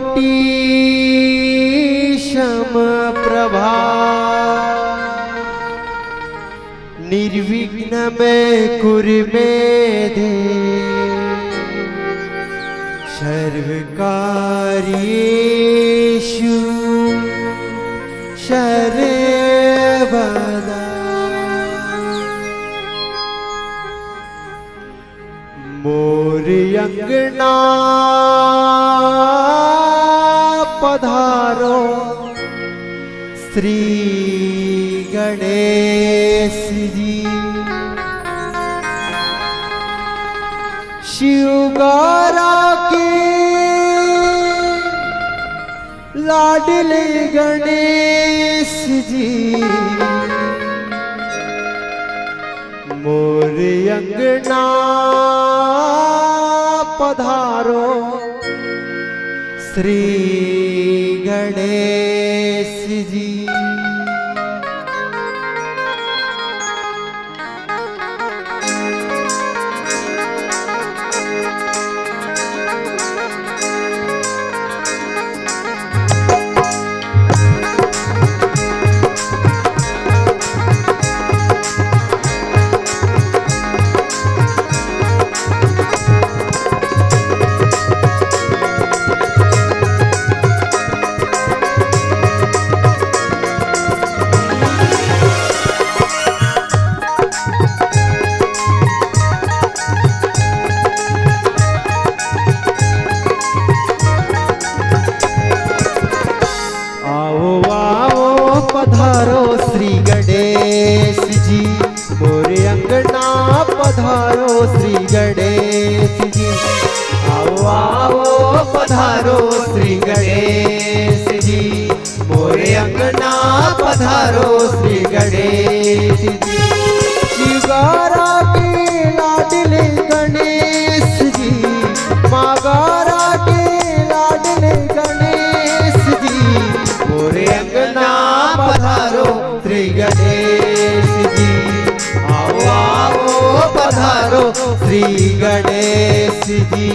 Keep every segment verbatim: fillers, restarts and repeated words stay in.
कोटि क्षम प्रभा। निर्विघ्न में कुरु में देव, सर्व कार्येषु सर्वदा। मोर अंगना पधारो श्री गणेश जी। शिव गौरा के लाडले गणेश जी, मोर अंगना पधारो श्री गणेश जी। आओ, आओ, पधारो श्री गणेश जी, मोरे अंगना पधारो श्री गणेश जी। आओ, आओ, पधारो श्री गणेश जी, मोरे अंगना पधारो श्री गणेश जी। शिव गौरा के लाडले गणेश जी, माँ गौरा के लाडले गणेश जी, मोरे अंगना पधारो श्री गणेश जी। आओ, आओ, पधारो श्री गणेश जी।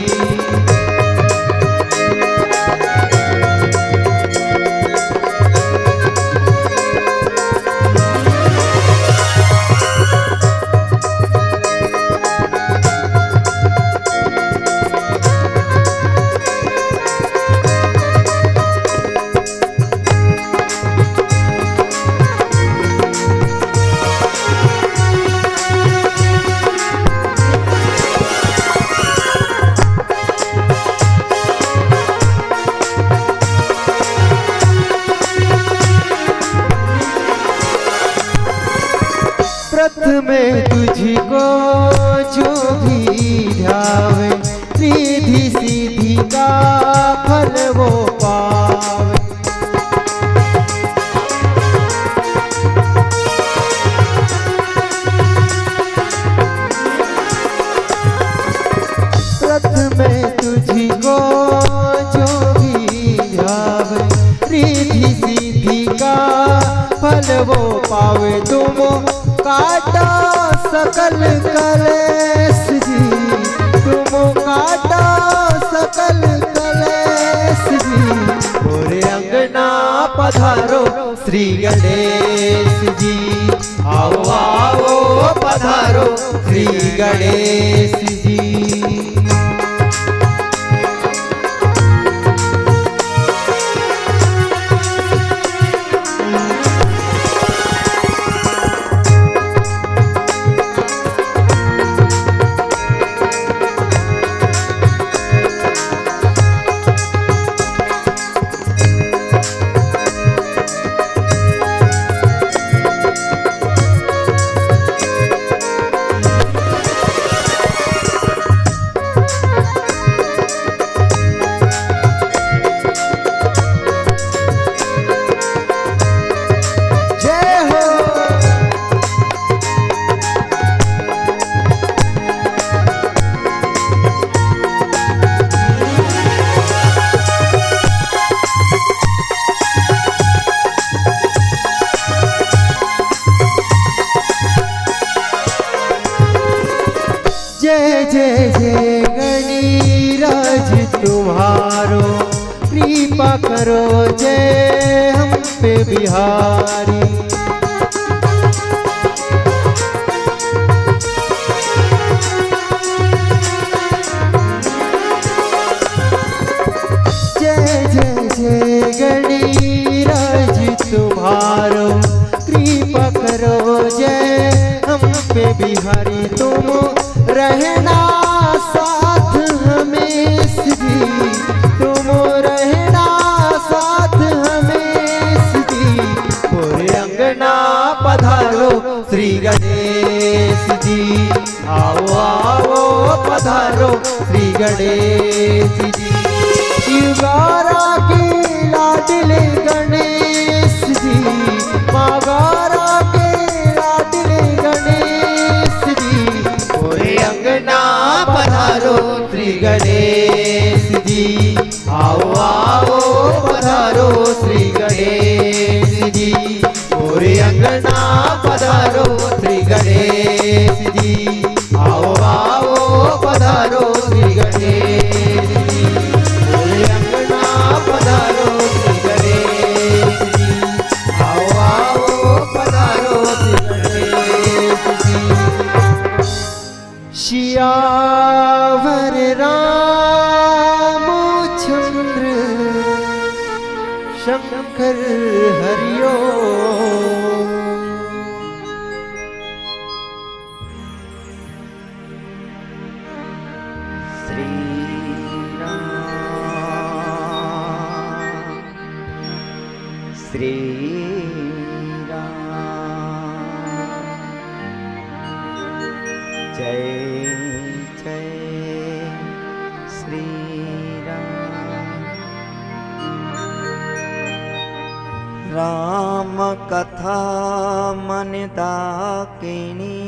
प्रथम तुझको जो भी ध्यावे, रिद्धि सिद्धि का फल वो पावे। प्रथम तुझको जो भी ध्यावे, रिद्धि सिद्धि का फल वो पावे। तुम काटा सकल कलेश जी, तुम काटा सकल कलेश जी, मोरे अंगना पधारो श्री गणेश जी। आओ, आओ, पधारो श्री गणेश जी। करो जय हम पे बिहारी। जय जय जय गणराज तुम्हारो, कृपा करो जय हम पे बिहारी। तुम रहना साथ हमेश जी, तुम रहना साथ हमेश जी। मोरे अंगना पधारो श्री गणेश जी, आओ आओ पधारो श्री गणेश जी। शिवगारा के लाडले गणेश जी, मागारा के लाडले गणेश जी। मोरे अंगना पधारो श्री गणेश जी, आओ आओ पधारो श्री गणेश जी। मोरे अंगना पधारो श्री गणेश जी, आओ आओ पधारो श्री गणेश जी। मोरे अंगना पधारो श्री गणेश जी, आओ आओ पधारो श्री गणेश जी। सियावर रामचंद्र शंकर हरिओ। श्री राम, श्री राम। जय जय श्री राम। राम कथा मन दाकिनी,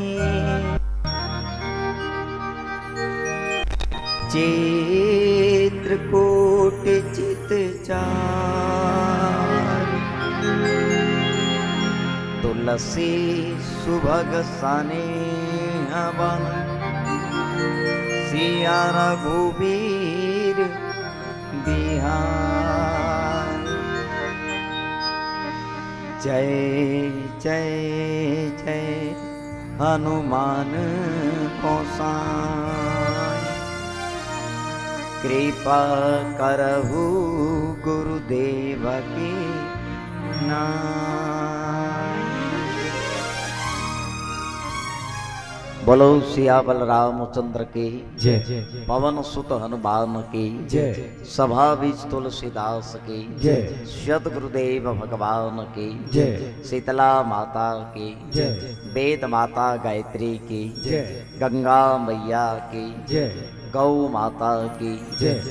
चित्रकूट चित चार। तुलसी सुभग सनेह बन, सिया रघुबीर बिहार। जय जय जय हनुमान गोसाई, कृपा करहु गुरुदेव की नाई। बोलो सियावर रामचंद्र की जय। पवन सुत हनुमान की जय। सभा बीच तुलसीदास की जय। सतगुरुदेव भगवान की जय। शीतला माता की जय। वेद माता गायत्री की जय। गंगा मैया की जय। गौ माता की जय।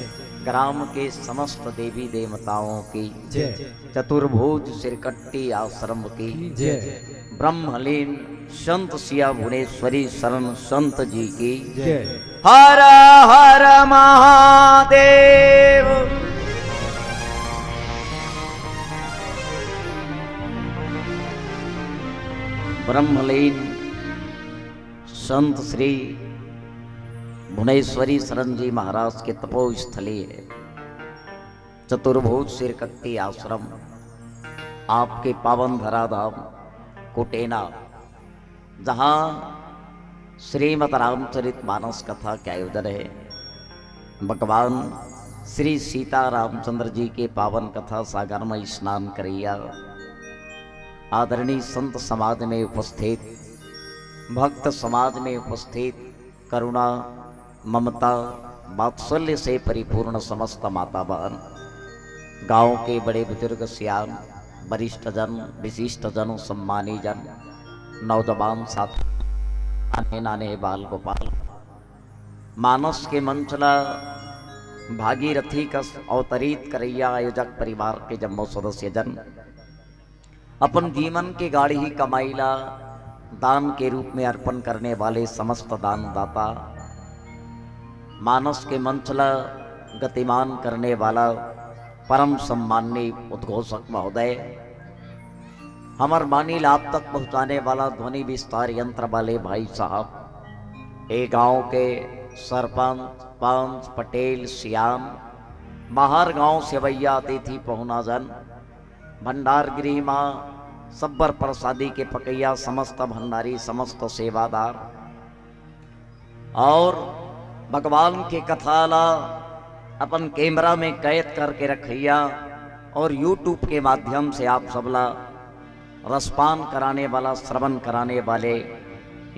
ग्राम के समस्त देवी देवताओं की जय। चतुर्भुज सिरकट्टी आश्रम की जय। ब्रह्मलीन संत सिया भुवनेश्वरी शरण संत जी की जय। हर हर महादेव। ब्रह्मलीन संत श्री भुवनेश्वरी शरण जी महाराज के तपोस्थली है चतुर्भुज सिरकट्टी आश्रम, आपके पावन धराधाम कुटेना, जहाँ श्रीमद् रामचरित मानस कथा के आयोजन है। भगवान श्री सीता रामचंद्र जी के पावन कथा सागर में स्नान करैया आदरणीय संत समाज में उपस्थित, भक्त समाज में उपस्थित, करुणा, ममता, वात्सल्य से परिपूर्ण समस्त माता बहन, गांव के बड़े बुजुर्ग, सियान, वरिष्ठ जन, विशिष्ट जन, सम्मानी जन, नौजवान साथी, नाने नाने बाल गोपाल, मानस के मंच ला भागीरथी कस अवतरित करैया आयोजक परिवार के जम्मो सदस्य जन, अपन जीवन के गाड़ी ही कमाई ला दान के रूप में अर्पण करने वाले समस्त दानदाता, मानस के मंच ला गतिमान करने वाला परम सम्माननीय उद्घोषक महोदय, हमर बानी ला आप तक पहुंचाने वाला ध्वनि विस्तार यंत्र वाले भाई साहब, ए गांव के सरपंच, पंच, पटेल, सियान, बाहर गांव से अवइया अतिथि पहुना जन, भंडार गृह मा सब्बर प्रसादी के पकइया समस्त भंडारी, समस्त सेवादार, और भगवान के कथा ला अपन कैमरा में कैद करके रखइया और YouTube के माध्यम से आप सब ला रसपान कराने वाला, श्रवण कराने वाले,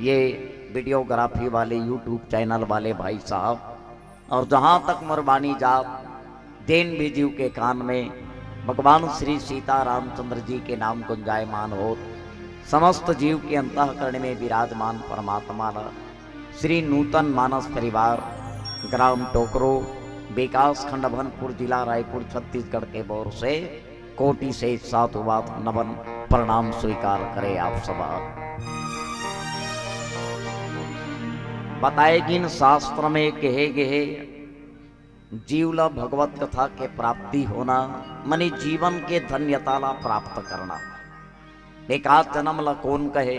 ये वीडियोग्राफी वाले YouTube चैनल वाले भाई साहब, और जहाँ तक मोर बानी जात, जेन भी जीव के कान में भगवान श्री सीता रामचंद्र जी के नाम गुंजायमान होत, समस्त जीव के अंतःकरण में विराजमान परमात्मा ला श्री नूतन मानस परिवार, ग्राम टोकरो, विकास खंड अभनपुर, जिला रायपुर, छत्तीसगढ़ के ओर से कोटि से साधुवाद नमन प्रणाम स्वीकार करे आप सब। बताए गिन शास्त्र में कहे गए, जीव ला भगवत कथा के प्राप्ति होना, मने जीवन के धन्यता ला प्राप्त करना। एकाध जन्म ला कोन कहे,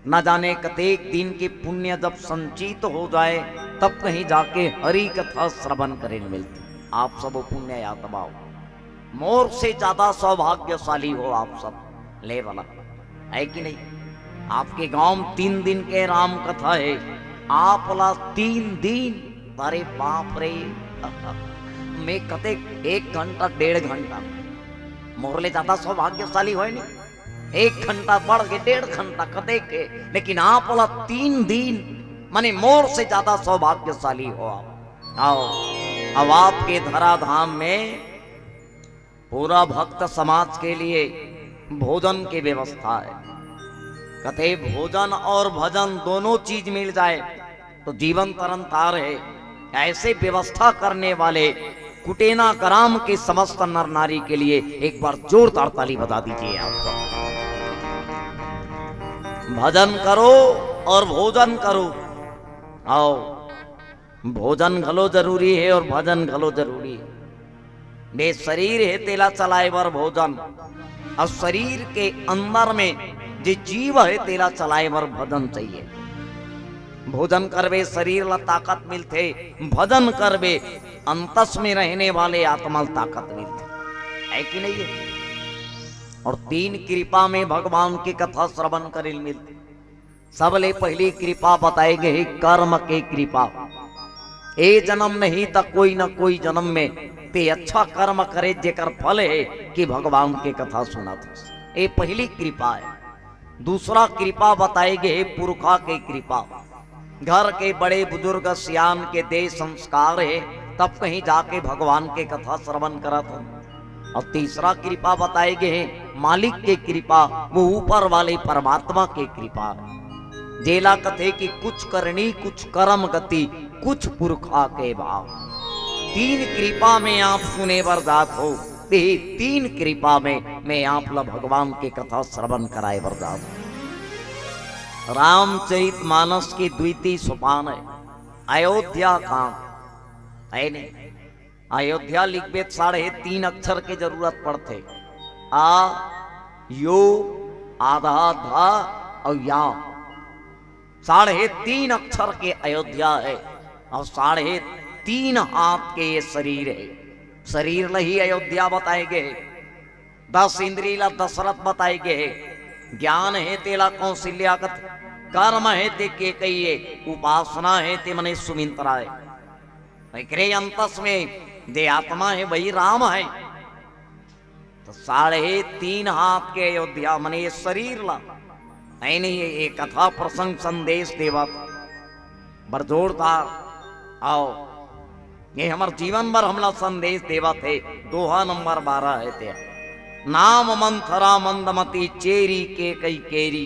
न जाने कतेक दिन के पुण्य जब संचित हो जाए, तब कहीं जाके हरि कथा श्रवण करे मिलती। आप सब पुण्य आत्मा हो, मोर से ज्यादा सौभाग्यशाली हो आप सब, ले वाला, है कि नहीं? आपके गांव में तीन दिन के राम कथा है, आप ला तीन दिन, अरे बाप रे, मैं कते एक घंटा, डेढ़ घंटा, मोर ले ज्यादा सौभाग्यशाली होय नहीं। एक घंटा बढ़ के डेढ़ घंटा कते के, लेकिन आप ला तीन दिन, माने मोर से ज्यादा सौभाग्यशाली हो आप। आओ, अब आपके धराधाम में पूरा भक्त समाज के लिए भोजन की व्यवस्था है। कथे भोजन और भजन दोनों चीज मिल जाए तो जीवन तरन तार है। ऐसे व्यवस्था करने वाले कुटेना ग्राम के समस्त नर नारी के लिए एक बार जोरदार ताली बजा दीजिए आप। भजन करो और भोजन करो। आओ, भोजन घलो जरूरी है और भजन घलो जरूरी है। बे शरीर है तेला चलाए बर भोजन, और शरीर के अंदर में जे जीव है तेला चलाए बर भजन चाहिए। भोजन करबे शरीर ला ताकत मिलथे, भजन करबे अंतस में रहने वाले आत्मा ला ताकत मिलथे, है कि नहीं है? और तीन कृपा में भगवान की कथा श्रवण करे मिलथे। सबले पहली कृपा बताए गए हे कर्म के कृपा। ए जन्म नहीं त कोई न कोई जन्म में ते अच्छा कर्म करे जेकर फल है कि भगवान के कथा सुनत। ए पहली कृपा है। दूसरा कृपा बताए गए हे पुरखा के कृपा। घर के बड़े बुजुर्ग सियान के दे संस्कार है, तब कहीं जाके भगवान के कथा श्रवण करत हो। और तीसरा कृपा बताए गए हे मालिक के कृपा, वो ऊपर वाले परमात्मा के कृपा, जेला कथे कि कुछ करनी कुछ कर्म गति, कुछ पुरखा के भाव। तीन कृपा में आप सुने बर जात हो, ते तीन कृपा में मैं आप ला भगवान के कथा श्रवण कराए बर जात हो। रामचरित मानस के द्वितीय सोपान है अयोध्या कांड, है नहीं? अयोध्या लिखबे त साढ़े तीन अक्षर के जरूरत पड़थे। आ, यो, आधा धा अउ या। साढ़े तीन अक्षर के अयोध्या है और साढ़े तीन हाथ के ये शरीर है। शरीर ल ही अयोध्या बताए गए हे। दस इंद्री ला दशरथ बताए गए हे। ज्ञान है तेला कौशल्या कथे, कर्म है ते केकई हे, उपासना है ते मने सुमिंत्रा हे। एकरे अंतस में जे आत्मा है वही राम है। तो साढ़े तीन हाथ के अयोध्या मने ये शरीर ला, है नहीं, ये कथा प्रसंग संदेश देवत बर जोरदार। आओ, ये हमर जीवन बर हमला संदेश देवत हे। दोहा नंबर बारह है ते, नाम मंथरा मंदमती चेरी केकई केरी,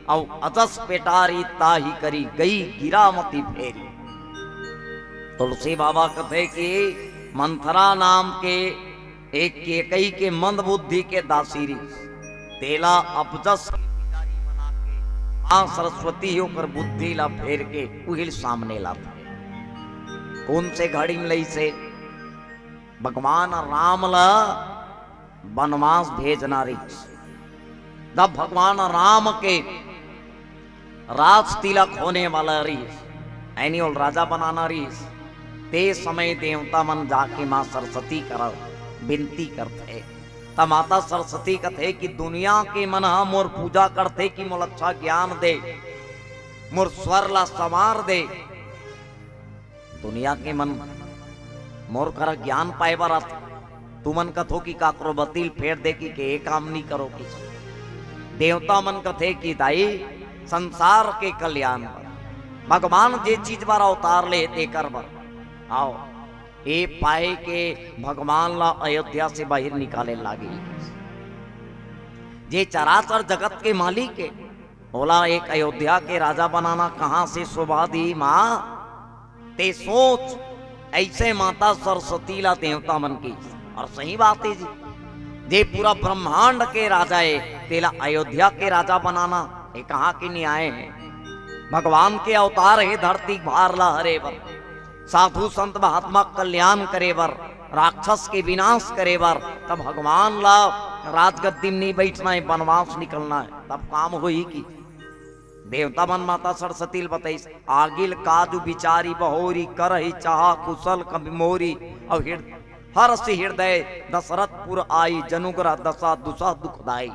अउ अजस पेटारी ताही करी गई गिरामती फेरी। तुलसी बाबा कथे कि मंथरा नाम के एक केकई के मंद बुद्धि के दासी रिहिस, तेला अपजस के पुजारी बना के माँ सरस्वती ही ओकर बुद्धि ला फेर के उहिल सामने लाथे। कौन से घड़ी में लइसे? भगवान राम ला बनवास भेजना रिहिस, जब भगवान राम के राज तिलक होने वाला रिहिस, एनुअल राजा बनाना रिहिस, ते समय देवता मन जाके माँ सरस्वती करा बिनती करथे। त माता सरस्वती कथे कि दुनिया के मन ह मोर पूजा करथे कि मोला अच्छा ज्ञान दे, मोर स्वर ला संवार दे। दुनिया के मन मोर करा ज्ञान पाए बर आथे, तुमन कथो कि काकरो बतिल फेर दे कि के ए काम नी करो कि। देवता मन कथे कि दाई, संसार के कल्याण बर भगवान जे चीज बर अवतार ले तेकर बर। आओ, ए पाए के भगवान ला अयोध्या से बाहिर निकाले लागे। जे चराचर जगत के मालिक हे, ओला एक अयोध्या के राजा बनाना कहाँ से शोभा दी माँ? ते सोच, ऐसे माता सरस्वती ला देवता मन की। और सही बात है जी, जे पूरा ब्रह्मांड के राजा है, तेला अयोध्या के राजा बनाना, ये कहाँ के न्याय है? भगवान के अवतार है धरती भार ला हरे बर, साधु संत महात्मा कल्याण करे बर, राक्षस के विनाश करे बर, तब भगवान ला राजगद्दी में नहीं बैठना है, वनवास निकलना है, तब काम होही कि। देवता मन माता सरस्वती ल बताइस, आगिल काजु बिचारी बहोरी, करहि चाहा कुशल कबि मोरी, अउ हिर-, हर्ष हृदय दशरथपुर आई, जनुग्रह दशा दुसह दुखदाई।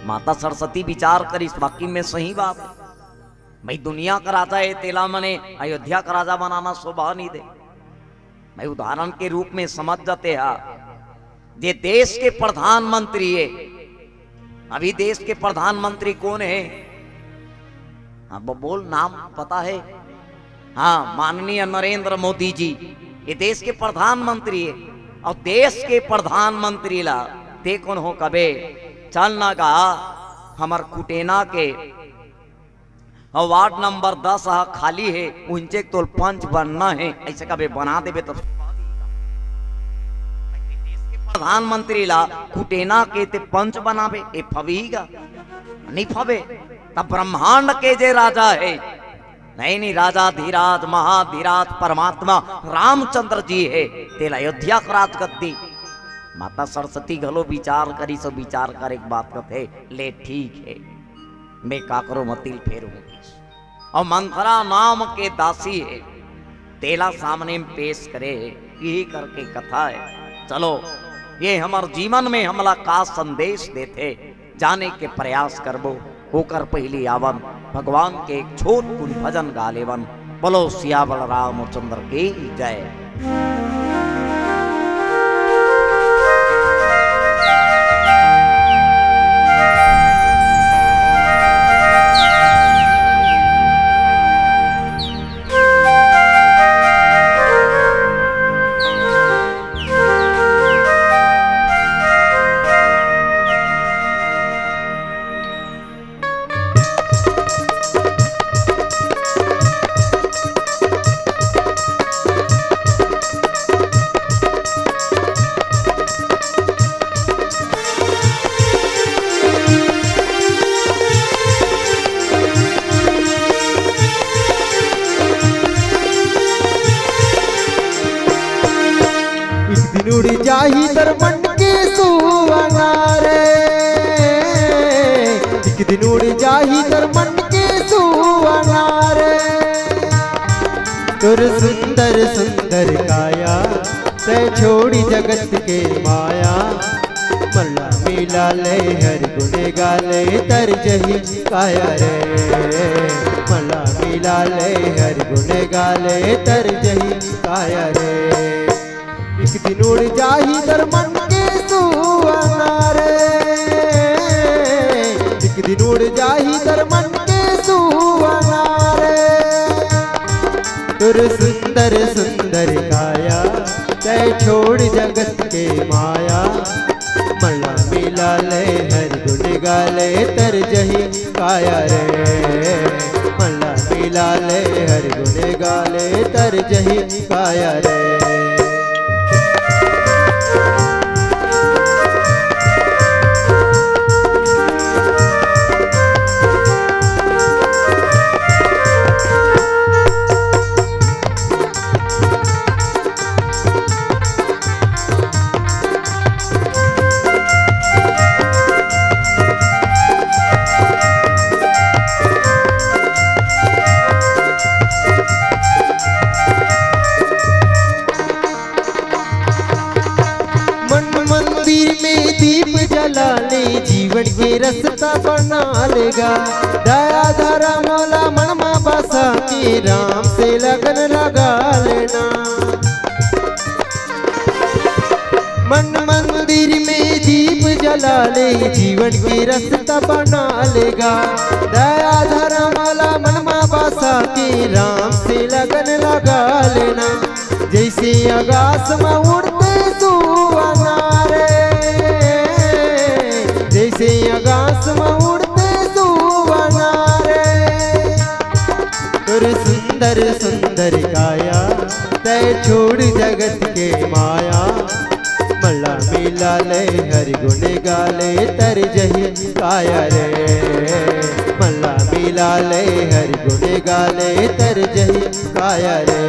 माता सरस्वती विचार करिस, वाकई में सही बात है। भाई, दुनिया का राजा है, तेला मने अयोध्या का राजा बनाना शोभा नहीं दे। मैं उदाहरण के रूप में समझ जाते हा, जे देश के प्रधानमंत्री है, अभी देश के प्रधानमंत्री कौन है? हाँ, ब-, बोल, नाम पता है? हाँ, माननीय नरेंद्र मोदी जी, ये देश के प्रधानमंत्री है। और देश के प्रधानमंत्री ला ते कौन हो कबे? चल ना गा, हमर कुटेना के अउ वार्ड नंबर दस ह खाली हे, उहिंचे के तोल पंच बनना हे, अइसे कबे बना देबे त प्रधानमंत्री ला कुटेना के ते पंच बनाबे, ए फबही गा? नहीं फबे। तब ब्रह्मांड के जे राजा हे, नहीं, नहीं, राजाधिराज महाधिराज परमात्मा रामचंद्र जी हे, तेला अयोध्या के राजगद्दी। माता सरस्वती घलो विचार करिस, विचार करे के बात कथे, ले ठीक हे। मैं काकरो मतिल फेरू। अउ मंथरा नाम के दासी हे, तेला सामने में पेश करे हे, यही करके कथा हे। चलो, ये हमर जीवन में हमला का संदेश देथे, जाने के प्रयास करबो। ओकर पहिली आवन, भगवान के एक छोट कुन भजन गा लेवन। बोलो सियावर रामचंद्र की जय। एक दिन उड़ जाही तर मन के सुअना रे, एक दिन उड़ जाही तर मन के सुअना रे। तोर सुंदर सुंदर काया, तै छोड़ी जगत के माया। मला मिला ले हर गुण गाले तर जही काया रे, मला मिला ले हर गुण गाले तर जही काया रे। एक दिन उड़ जाही तर मन के सुअना रे, एक दिन उड़ जाही तर मन के सुअना रे। तोर सुंदर सुंदर काया, तै छोड़ जगत के माया। मला मिला ले हर गुण गाले तर जही काया रे, मला मिला ले हर गुण गाले तर जही काया रे। मंदिर में दीप जला ले, जीवन के रस्ता बना लेगा। दया धरा मोला मन मा बसा के, राम से लगन लगा लेना। मन मंदिर में दीप जला ले, जीवन के रस्ता बना लेगा। दया धरा मोला मन मा बसा के, राम से लगन लगा लेना। जैसे आकाश में उड़ते सुअना रे, जैसे आकाश में उड़ते सुअना रे। तोर सुंदर सुंदर काया, तै छोड़ जगत के माया। मल्ला मिला ले हरि गुण गाले, तर जही काया रे। मल्ला मिला ले हरि गुण गाले, तर जही काया रे।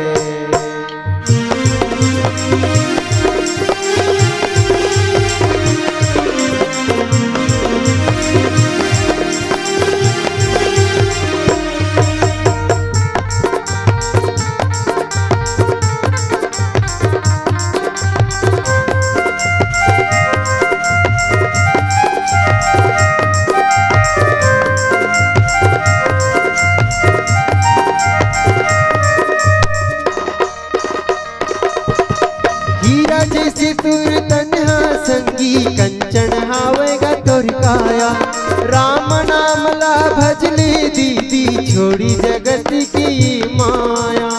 हीरा जैसे तोर तन हा संगी, कंचन हावय गा तोर काया। राम नाम ला भजले दीदी, छोड़ी जगत की माया।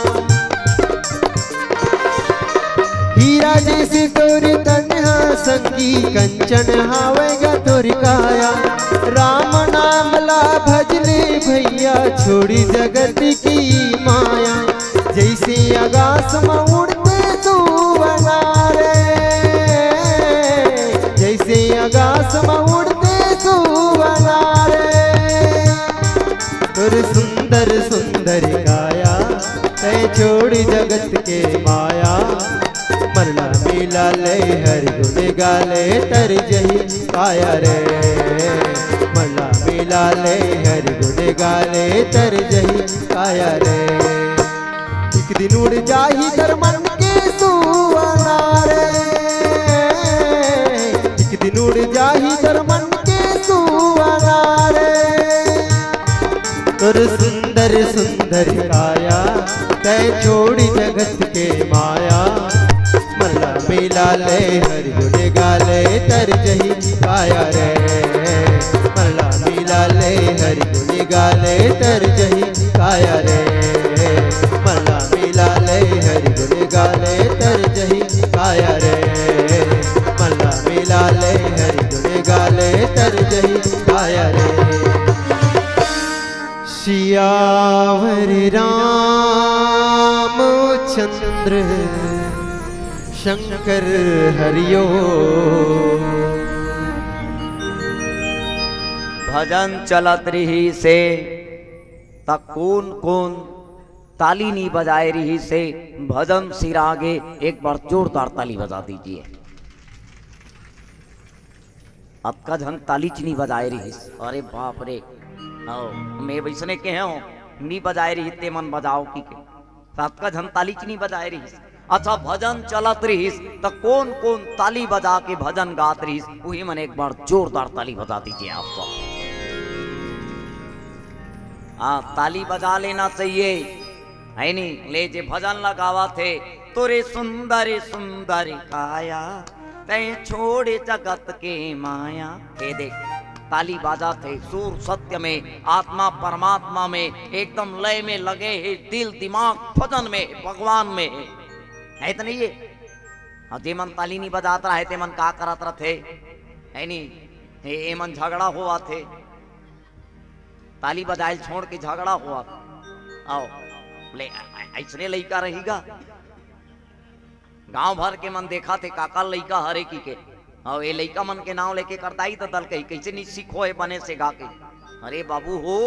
हीरा जैसे तोर तन हा संगी, कंचन हावय गा तोर काया। राम नाम ला भजले भैया, छोड़ी जगत की माया। जैसे आकाश में उड़ते सुअना रे, जैसे आकाश में उड़ते सुअना रे। तोर सुंदर सुंदर काया, तै छोड़ जगत के माया। मल्ला मिला ले हरि गुण गाले, तर जही काया रे। मल्ला मिला ले हरि गुण गाले, तर जही काया रे। एक दिन उड़ जाही तोर मन के सुअना रे, एक दिन उड़ जाही तोर मन के सुअना रे। तोर सुंदर सुंदर काया, तै छोड़ जगत के माया। मल्ला मिला ले हरि गुण गाले, तर जही काया रे। मल्ला मिला ले हरि गुण गाले, तर जही काया रे। मल्ला मिला ले हरि गुण गाले, तर जही काया रे। मल्ला मिला ले हरि गुण गाले, तर जही काया रे। सियावर रामचंद्र शंकर हरिओ। भजन चलत रहिसे, त कोन कोन ताली नी बजाए रहिसे? भजन सिरागे, एक बार जोरदार ताली बजा दीजिए। अतका झन तालीच नी बजाए रहिस। अरे बाप रे, आओ, मैं वैसने कहे हूँ, नी बजाए रहिस ते मन बजाओ की के। त अतका झन तालीच नी बजाए रहिस। अच्छा, भजन चलत रहिस, त कोन कोन ताली बजा के भजन गात रहिस, उही मन एक बार जोरदार ताली बजा दीजिए आप सब। हाँ, ताली बजा लेना चाहिए, है नी? ले जे भजन ला गावत हे, तोरे सुंदर सुंदर काया, तै छोड़े जगत के माया। हे देख, ताली बाजत हे, सुर सत्य में, आत्मा परमात्मा में, एकदम लय में लगे हे, दिल दिमाग भजन में, भगवान में हे, है त नहीं हे? अउ जे मन ताली नी बजात रहे, ते मन का करत रथे, है नी? हे, ए मन झगड़ा होवत हे, ताली बजायल छोड़ के झगड़ा होवत। आओ, ले, अ-, अ-, अइसने लइका रही गा। गांव भर के मन देखत हे, काकर लइका हरे की के। अउ ए लइका मन के नांव लेके कर दाई ददा ल कही, कइसे नी सीखो हे बने से गा के। अरे बाबू हो,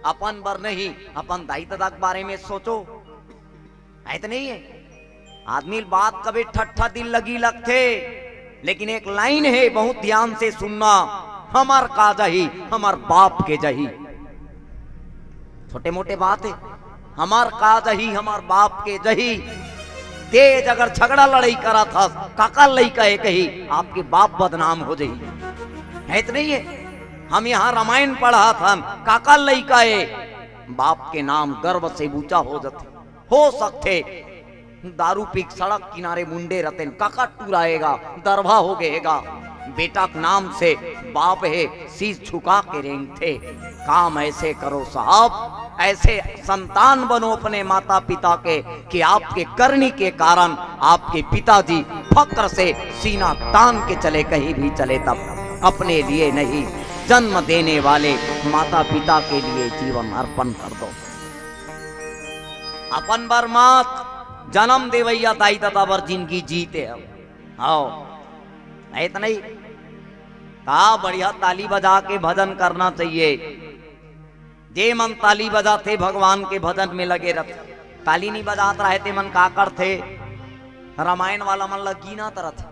अपन बर नहीं, अपन दाई ददा के बारे में सोचो। है त नहीं हे? आदमी ल बात कबे ठट्ठा दिल लगी लगथे, लेकिन एक लाइन हे, बहुत ध्यान से सुनना, हमर का जही, हमर बाप के जही। छोटे मोटे बात हे, हमर का जही, हमर बाप के जही। तेज अगर झगड़ा लड़ाई करत हस, काकर लइका ए कही, आपके बाप बदनाम हो जाही। हे त नहीं हे? हम यहाँ रामायण पढ़त हन, काकर लइका ए, बाप के नाम गर्व से ऊंचा हो जाथे। हो सकथे दारू पी के सड़क किनारे मुंडे रतेन, काकर टुराएगा, दरभा हो गएगा। बेटा के नाम से बाप हे, शीश झुका के रेंगथे। काम ऐसे करो साहब, ऐसे संतान बनो अपने माता पिता के कि आपके करनी के कारण आपके पिताजी फक्र से सीना तान के चले, कहीं भी चले, तब अपने लिए नहीं, जन्म देने वाले माता पिता के लिए जीवन अर्पण कर दो। अपन बर मत, जन्म देवैया दाई ददा बर जिंदगी जीते हो। हाव, नहीं तो नहीं। का बढ़िया ताली बजा के भजन करना चाहिए। जे मन ताली बजाथे, भगवान के भजन में लगे रहथे। ताली नहीं बजात रहे ते मन का करथे? रामायण वाला मन ल गिनत रथे,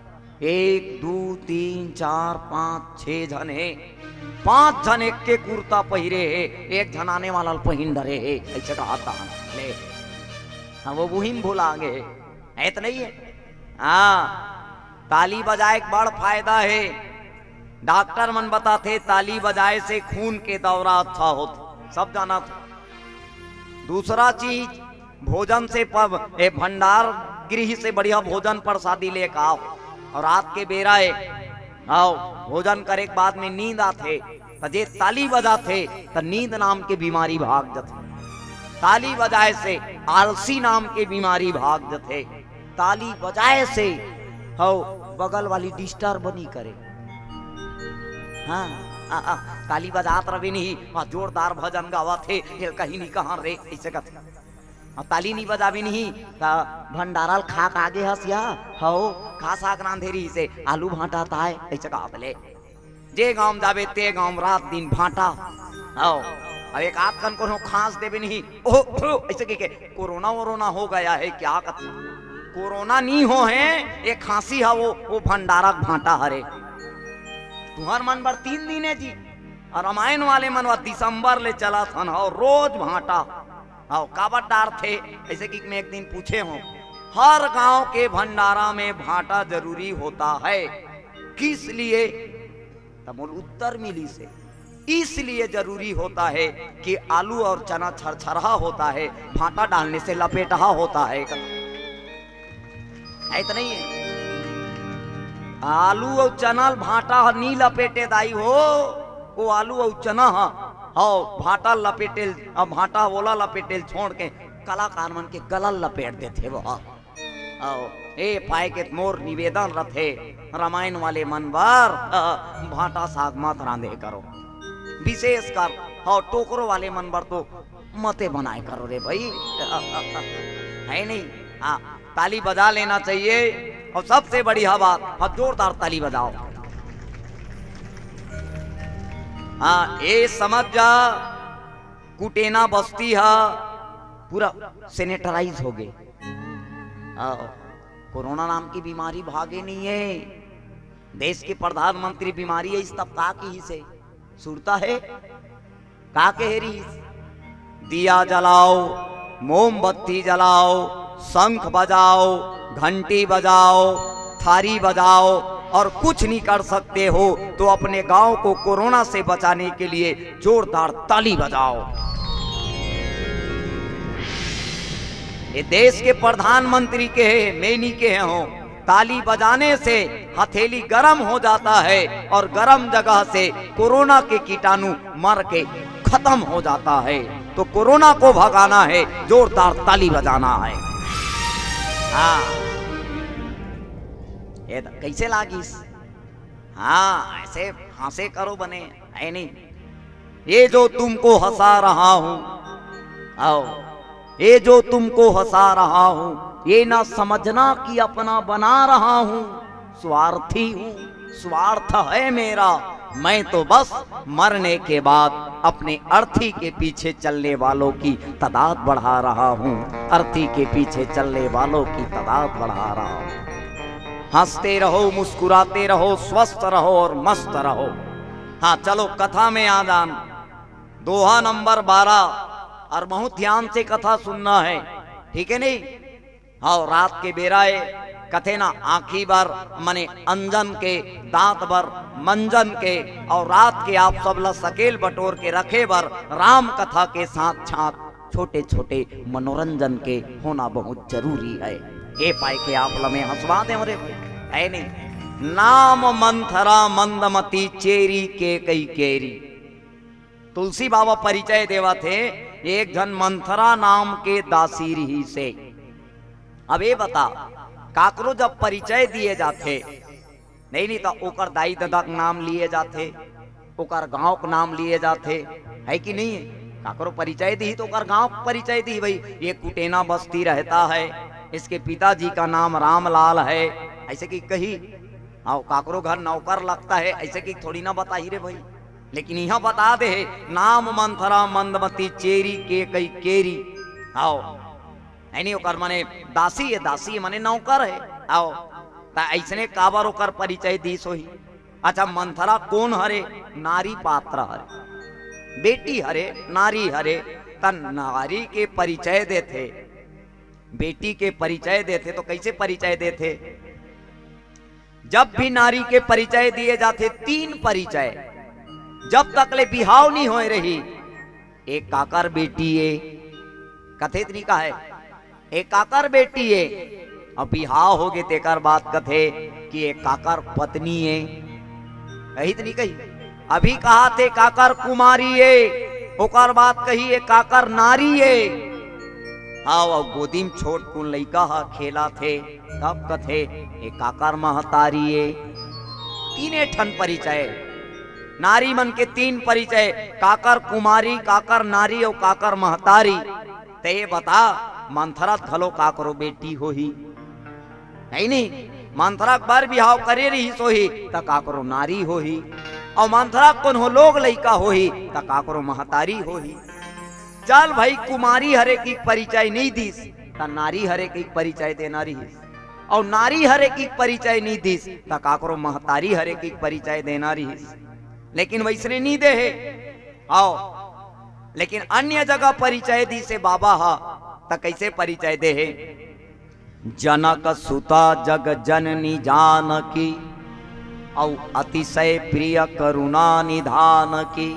एक, दू, तीन, चार, पाँच, छह झन हे, पाँच झन एक के कुर्ता पहिरे हे, एक झन आने वाला ल पहिन डरे हे, ऐसे कहा तहन ले। हाँ, वो वही में भुला गे हे, है तो नहीं है? हाँ, ताली बजाए के बड़ फायदा हे। डॉक्टर मन बताथे, ताली बजाए से खून के दौरा अच्छा होथे, सब जानत हो। दूसरा चीज, भोजन से पब-, ए, भंडार गृह से बढ़िया भोजन प्रसादी लेके आओ। और रात के बेरा ए, आओ, भोजन करे के बाद में नींद आथे, त जे ताली बजाथे, त नींद नाम के बीमारी भाग जथे। ताली बजाए से आलसी नाम के बीमारी भाग जथे। ताली बजाए से, हव, बगल वाली disturb नहीं करे। हाँ, आ, आ, ताली बजात रबे नहीं, आ, जोरदार भजन गावत हे, एल कहीं नहीं कहाँ रे, ऐसे कथे। आ, ताली नहीं बजाबे नहीं, त भंडारा ल खा के आगे हस या, हव, का साग रांधे रहिसे, आलू भांटा ताय, ऐसे कहा बोले। जे गांव जाबे ते गांव रात दिन भांटा। हव, अब एक आध कन कोनो खांस देबे नहीं, ओह, ओह, ऐसे कह के, कोरोना वोरोना हो गया है क्या कथे? कोरोना नहीं हो हे, ये खांसी हा वो, वो भंडारा के भांटा हरे। तुहर मन बर तीन दिन हे जी। और रामायण वाले मन बर दिसंबर ले चलत हन, हव, रोज भांटा। हव, काबर डारथे? ऐसे कि मैं एक दिन पूछे हूँ, हर गांव के भंडारा में भांटा जरूरी होता है, किस लिए? त मोल उत्तर मिलिसे, इसलिए जरूरी होता है कि आलू और चना छरछरहा होता है, भांटा डालने से लपेटहा होता है। है तो नहीं है? आलू और चना ल भांटा ह नी लपेटे दाई हो, वो आलू और चना ह, हव, भांटा लपेटेल, अब भांटा ओला लपेटेल छोड़ के कलाकार मन के गला ल लपेट देथे वो ह। आओ, ए पाए के मोर निवेदन रथे, रामायण वाले मन बर, अ, भांटा साग मत रांधे करो। विशेष कर, हव, टोकरो वाले मन बर तो मते बनाए करो रे भाई। है नहीं? हाँ, ताली बजा लेना चाहिए। और सबसे बढ़िया बात, हाँ, जोरदार ताली बजाओ। हाँ, ये समझ जा, कुटेना बस्ती हा पूरा sanitize हो गए। आओ, कोरोना नाम की बीमारी भागे नहीं है। देश के प्रधानमंत्री बीमारी है, इस तब का किहिसे? सुरता है? का कहे रहिस? दिया जलाओ, मोमबत्ती जलाओ, शंख बजाओ, घंटी बजाओ, थारी बजाओ, और कुछ नहीं कर सकते हो तो अपने गांव को कोरोना से बचाने के लिए जोरदार ताली बजाओ। ये देश के प्रधानमंत्री कहे, मैं नहीं कहे हूं। ताली बजाने से हथेली गर्म हो जाता है और गर्म जगह से कोरोना के कीटाणु मर के खत्म हो जाता है। तो कोरोना को भगाना है, जोरदार ताली बजाना है। हाँ, ये तो कैसे लागिस? हाँ, ऐसे हंसे करो बने, है नहीं? ये जो तुमको हंसा रहा हूं, आओ, ये जो तुमको हंसा रहा हूं, ये ना समझना कि अपना बना रहा हूं, स्वार्थी हूं, स्वार्थ है मेरा। मैं तो बस मरने के बाद अपने अर्थी के पीछे चलने वालों की तादाद बढ़ा रहा हूं, अर्थी के पीछे चलने वालों की तादाद बढ़ा रहा हूं। हंसते रहो, मुस्कुराते रहो, स्वस्थ रहो और मस्त रहो। हाँ, चलो कथा में आ जान। दोहा नंबर बारह, और बहुत ध्यान से कथा सुनना है, ठीक है नहीं? हाँ, रात के बेरा ए, कथे ना, आँखी बर मने अंजन के, दांत बर मंजन के, अउ रात के आप सब ला सकेल बटोर के रखे बर राम कथा के साथ साथ छोटे छोटे मनोरंजन के होना बहुत जरूरी है। ए पाए के आप ला मैं हंसवा देंव रे भाई, है नहीं? नाम मंथरा मंदमती चेरी केकई केरी। तुलसी बाबा परिचय देवत हे, एक झन मंथरा नाम के दासी रिहिसे। अब ए बता, काकरो जब परिचय दिए जाथे, नहीं, नहीं, त ओकर दाई ददा के नाम लिए जाथे, ओकर गांव के नाम लिए जाथे, है कि नहीं? काकरो परिचय दिही त ओकर गांव के परिचय दिही, भाई, ये कुटेना बस्ती रहता है, इसके पिताजी का नाम रामलाल है, ऐसे कि कही। हाँ, काकरो घर नौकर लगता है, ऐसे कि थोड़ी ना बताही रे भाई। लेकिन इहाँ बता दे हे, नाम मंथरा मंदमती चेरी केकई केरी। आओ, है नहीं, ओकर मने दासी है, दासी है मने नौकर है। आओ, त ऐसने काबर ओकर परिचय दिस होही? अच्छा, मंथरा कोन हरे? नारी पात्र हरे, बेटी हरे, नारी हरे। त नारी के परिचय देथे, बेटी के परिचय देथे, तो कैसे परिचय देथे? जब भी नारी के परिचय दिए जाथे, तीन परिचय, जब तक ले बिहाव नहीं होए रही, एक काकर बेटी ए, कथे त नहीं कहे, एक काकर बेटी ए, अब बिहाव होगे तेकर बाद कथे कि एक काकर पत्नी ए, कही त नहीं कही? अभी कहाथे काकर कुमारी ए, ओकर बाद कही एक काकर नारी ए। हाँ, अउ गोदी म छोट कुन लइका ह खेलत हे, तब कथे, "ए काकर महतारी ए।" तीने ठन परिचय। नारी मन के तीन परिचय, काकर कुमारी, काकर नारी अउ काकर महतारी। त ए बता, मंथरा त घलो काकरो बेटी होही, है नहीं? मंथरा के बर बिहाव करे रिहिस होही, त काकरो नारी होही, अउ मंथरा के कोनो लोग लइका होही, त काकरो महतारी होही। चल भाई, कुमारी हरे के परिचय नहीं दिस, त नारी हरे के परिचय देना रिहिस, अउ नारी हरे के परिचय नहीं दिस, त काकरो महतारी हरे के परिचय देना रिहिस। लेकिन वैसने नहीं दे हे। आओ, लेकिन अन्य जगह परिचय दिस हे बाबा ह, त कैसे परिचय दे हे? जनक सुता जग जननी जानकी, अउ अतिशय प्रिय करुणा निधान की।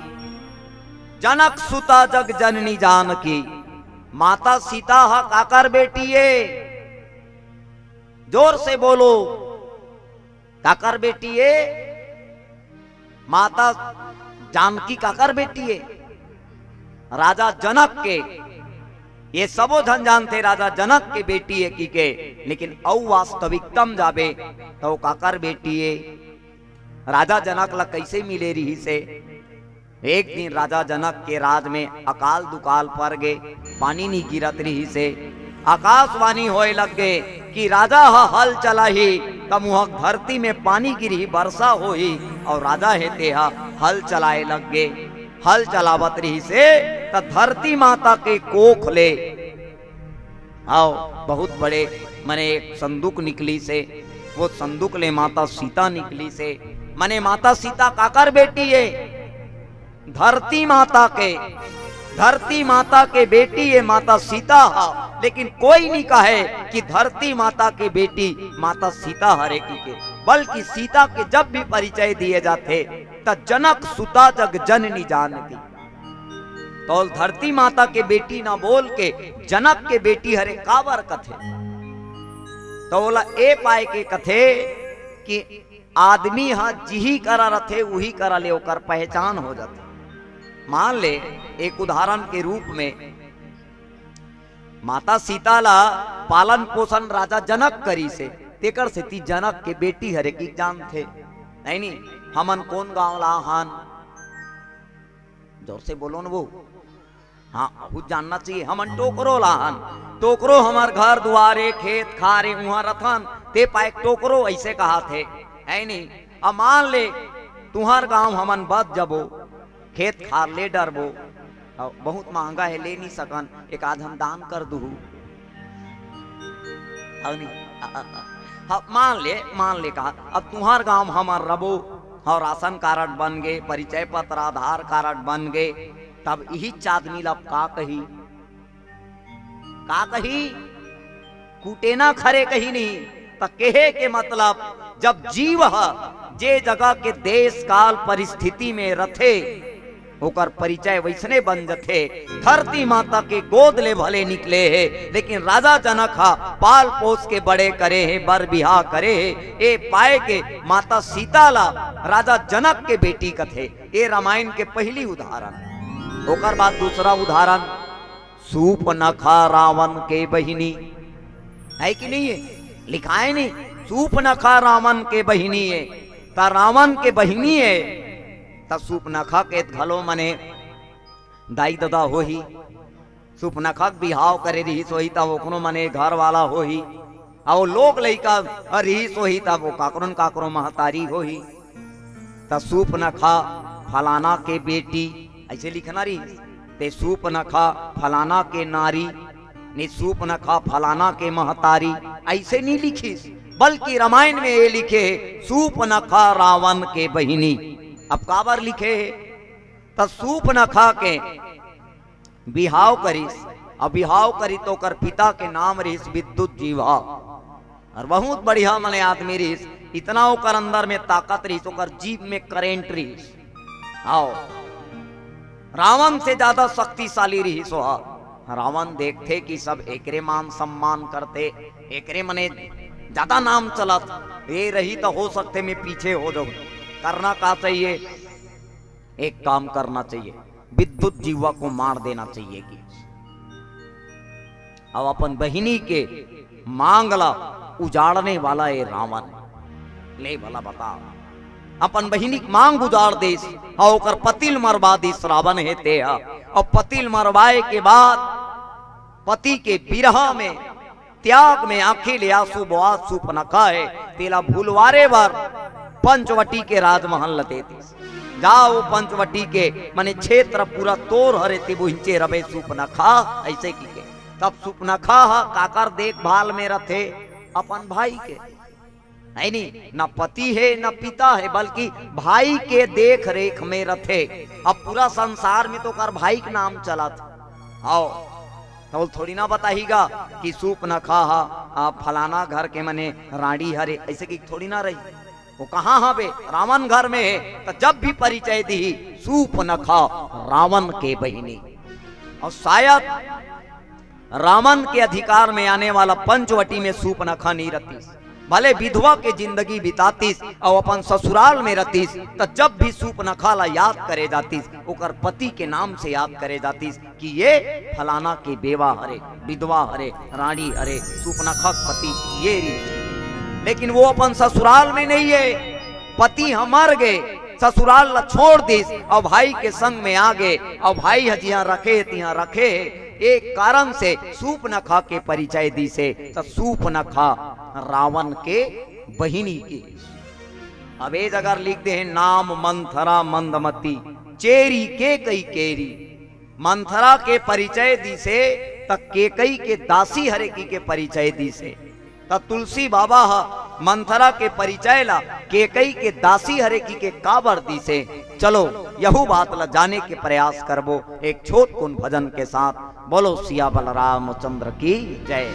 जनक सुता जग जननी जानकी, माता सीता ह काकर बेटी ए? जोर से बोलो, काकर बेटी ए? माता जानकी काकर बेटी ए? राजा जनक के। ये सबो झन जानथे राजा जनक के बेटी ए कहिके, लेकिन अउ वास्तविकता म जाबे त ओ काकर बेटी ए? राजा जनक ला कैसे मिले रिहिस हे? एक दिन राजा जनक के राज में अकाल दुकाल पर गे, पानी नी गिरत रिहिस हे। आकाशवाणी होए लग गे कि राजा ह हल चलाही, त मुहक धरती में पानी गिरही, बरसा होही, अउ राजा हे तेहा हल चलाए लग गे। हल चलावत रिहिस हे, त धरती माता के कोख ले, आओ, बहुत बड़े, मने एक संदूक निकलिस हे, वो संदूक ले माता सीता निकलिस हे। मने माता सीता काकर बेटी ए? धरती माता के, धरती माता के बेटी ए माता सीता ह, लेकिन कोई नहीं कहे कि धरती माता के बेटी माता सीता हरे कहिके, बल्कि सीता के जब भी परिचय दिए जाथे, त जनक सुता जग जननी जानकी। त ओला धरती माता के बेटी ना बोल के जनक के बेटी हरे काबर कथे? त ओला ए पाए के कथे कि आदमी ह जिही करा रथे, उही करा ले ओकर पहचान हो जाथे। मान ले, एक उदाहरण के रूप में माता सीता ला पालन पोषण राजा जनक करिस हे, तेकर सेती जनक के बेटी हरे कहिके जानथे, नहीं नहीं? हमन कोन गांव ला हन? जोर से बोलो न वो। हाँ, बहुत जानना चाहिए। हमन टोकरो ला हन, टोकरो हमर घर दुआर ए, खेत खार ए, उहाँ रथन, ते पाए टोकरो ऐसे कहाथे, है नहीं? अब मान ले, तुहर गांव हमन बस जबो, खेत खार ले डरबो, अउ बहुत महंगा हे, ले नहीं सकन, एक आध हम दान कर दुहू। हव नहीं? अ, अ, अ, हाँ, मान ले, मान ले कहा, अब तुहर गांव हमर रबो, हव राशन कारड बन गे, परिचय पत्र, आधार कारड बन गे, तब इही आदमी ला अब का कही? का कही? कुटेना खरे कही नहीं, त केहे के मतलब, जब जीव ह जे जगह के देश काल परिस्थिति में रथे, ओकर परिचय वइसने बन जथे। धरती माता के गोद ले भले निकले हे, लेकिन राजा जनक ह पाल पोस के बड़े करे हे, बर बिहाव करे हे। ए पाए के माता सीता ला राजा जनक के बेटी कथे। ए रामायण के पहिली उदाहरण। ओकर बाद दूसरा उदाहरण, सूपनखा रावण के बहिनी, हे कि नहीं हे? लिखाय नहीं, सूपनखा रावण के बहिनी हे। त रावण के बहिनी हे, त सूपनखा के घलो मने दाई ददा होही। सूपनखा के बिहाव करे रिहिस होही, त ओकरो मने घर वाला होही। अउ लोग लइका रिहिस होही, त ओ काकरो न काकरो महतारी होही। त सूपनखा फलाना के बेटी, अइसे लिखना रिहिस। ते सूपनखा फलाना के नारी, ने सूपनखा फलाना के महतारी, अइसे नहीं लिखिस, बल्कि रामायण में ए लिखे हे, सूपनखा रावण के बहिनी। अब काबर लिखे हे? त सूपनखा के बिहाव करिस, अउ बिहाव करिस त ओकर पिता के नाम रिहिस विद्युत जीवा, अउ बहुत बढ़िया मने आदमी रिहिस। इतना ओकर अंदर में ताकत रिहिस, ओकर जीभ में करंट रिहिस। अउ रावण से ज्यादा शक्तिशाली रिहिस ओहा। रावण देखथे कि सब एकरे मान सम्मान करथे, एकरे मने ज्यादा नाम चलत, ए रही त हो सकथे मैं पीछे हो जाऊं। करना का चाहिए? एक काम करना चाहिए, विद्युत जीवा को मार देना चाहिए कि अउ अपन बहिनी के मांग ला उजाड़ने वाला ए रावण। ले भला बता, अपन बहिनी के मांग उजाड़ दिस, अउ ओकर पति ल मरवा दिस रावण हे ते ह। अउ पति ल मरवाए के बाद पति के बिरहा में, त्याग में आंखी ले आंसू बोआत सूपनखा हे, तेला भुलवारे बर पंचवटी के राजमहल ल दे दिस। जा ओ पंचवटी के मने क्षेत्र पूरा तोर हरे, ते बुहिंचे रबे सूपनखा, अइसे कि के। तब सूपनखा ह काकर देखभाल में रथे? अपन भाई के। नहीं, नहीं, न पति हे, न पिता हे, बल्कि भाई के देख रेख में रथे। अब पूरा संसार में तो ओकर भाई के नाम चलत। हव, त ओ थोड़ी ना बताही गा कि सूपनखा ह, आ, फलाना घर के मने रांडी हरे, अइसे कि थोड़ी ना रही। ओ कहाँ हवे? रावण घर में हे। त जब भी परिचय दिही, सूपनखा रावण के बहिनी। अउ शायद रावण के अधिकार में आने वाला पंचवटी में सूपनखा नहीं रतिस, भले विधवा के जिंदगी बितातिस अउ अपन ससुराल में रतिस, त जब भी सूपनखा ला याद करे जातिस, ओकर पति के नाम से याद करे जातिस कि ये फलाना के बेवा हरे, विधवा हरे, रांडी हरे, सूपनखा के पति ये रहिस। लेकिन वो अपन ससुराल में नहीं हे, पति ह मर गे, ससुराल ला छोड़ दिस अउ भाई के संग में आ गे, अउ भाई ह जिहां रखे हे तिहां रखे हे। एक कारण से सूपनखा के परिचय दिस हे, त सूपनखा रावण के बहिनी के। अब ए जगह लिख दे हे, नाम मंथरा मंदमती, चेरी केकई केरी। मंथरा के परिचय दिस हे, त केकई के दासी हरे कि के परिचय दिस हे। त तुलसी बाबा ह मंथरा के परिचय ला केकई के दासी हरे कि के काबर दिस हे। चलो, यहू बात ला जाने के प्रयास करबो एक छोट कुन भजन के साथ। बोलो सिया बलरामचंद्र की जय।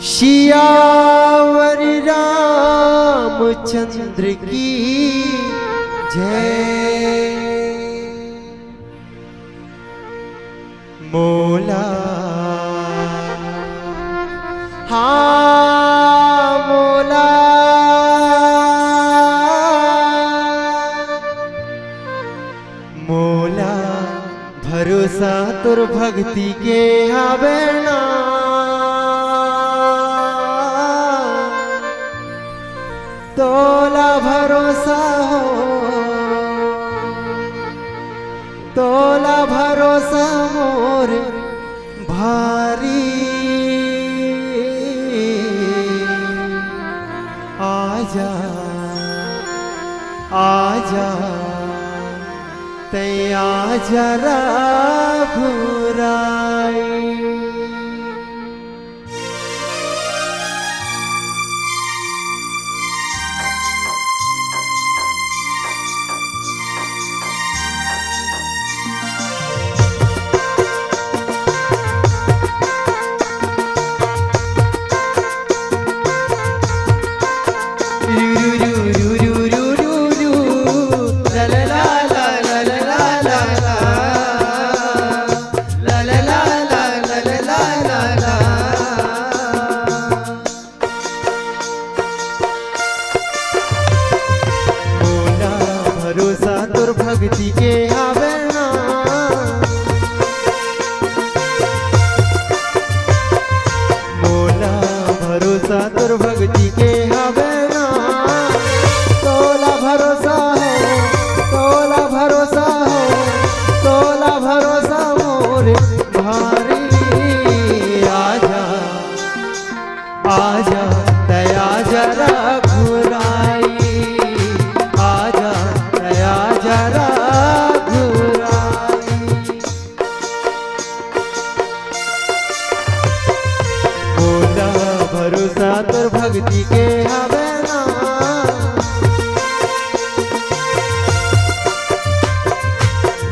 सियावर रामचंद्र की जय। मोला, हाँ मोला, मोला भरोसा तोर भक्ति के हावे ना। तोला भरोसा हो, तोला भरोसा मोर भारी। आजा, आजा, तैं आजा रघुराई। भक्ति के हवे ना। मोला भरोसा तोर भक्ति के हवे ना। तोला भरोसा हो, तोला भरोसा हो, तोला भरोसा मोर भारी। आजा, आजा, तै आजा रघुराई। आजा, तै आजा रघुराई। मोला भरोसा तोर भक्ति के हवे ना।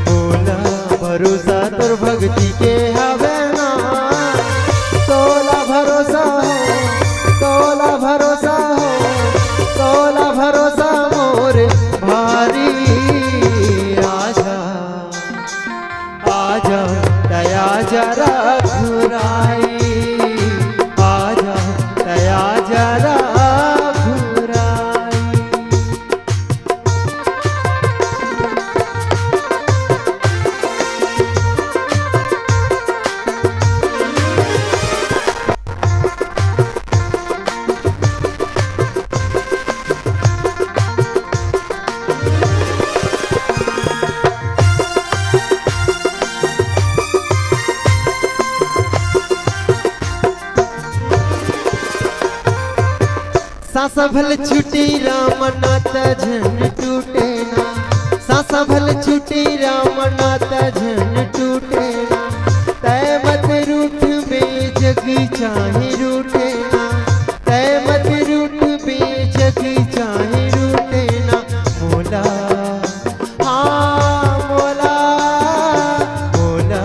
मोला भरोसा तोर भक्ति के हवे ना। तोला भरोसा हो, तोला भरोसा हो, तोला भरोसा मोर भारी। आजा, आजा, तै आजा रघुराई। आजा, तै आजा रघुराई। सांस भल छूटी राम नाता झन टूटे ना। सांस भल छूटी राम नाता झन टूटे ना। तै मत रूठ बे जगी चाहे रूठे ना। तै मत रूठ बे जगी चाहे रूठे ना। मोला, हाँ मोला, मोला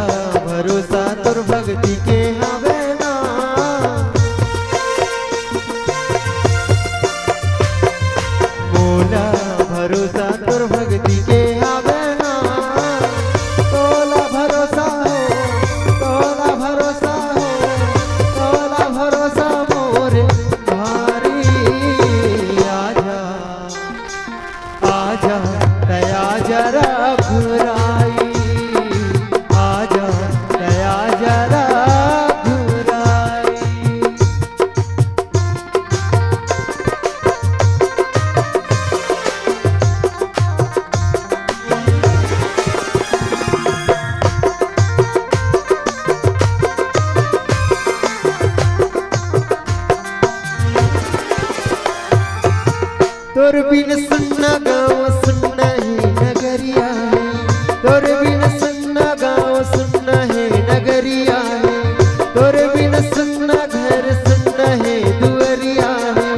भरोसा तोर भक्ति के हवे ना। मोला भरोसा तोर भक्ति के हवे ना। तोला भरोसा हो, तोला भरोसा हो, तोला भरोसा मोर भारी। आजा, आजा, तै आजा रघुराई। आजा, तै आजा रघुराई। तोर बिन सुन्ना गाँव सुन्ना हे नगरिया हे। तोर बिन सुन्ना गाँव सुन्ना हे नगरिया हे। तोर बिन सुन्ना घर सुन्ना हे दुअरिया हे।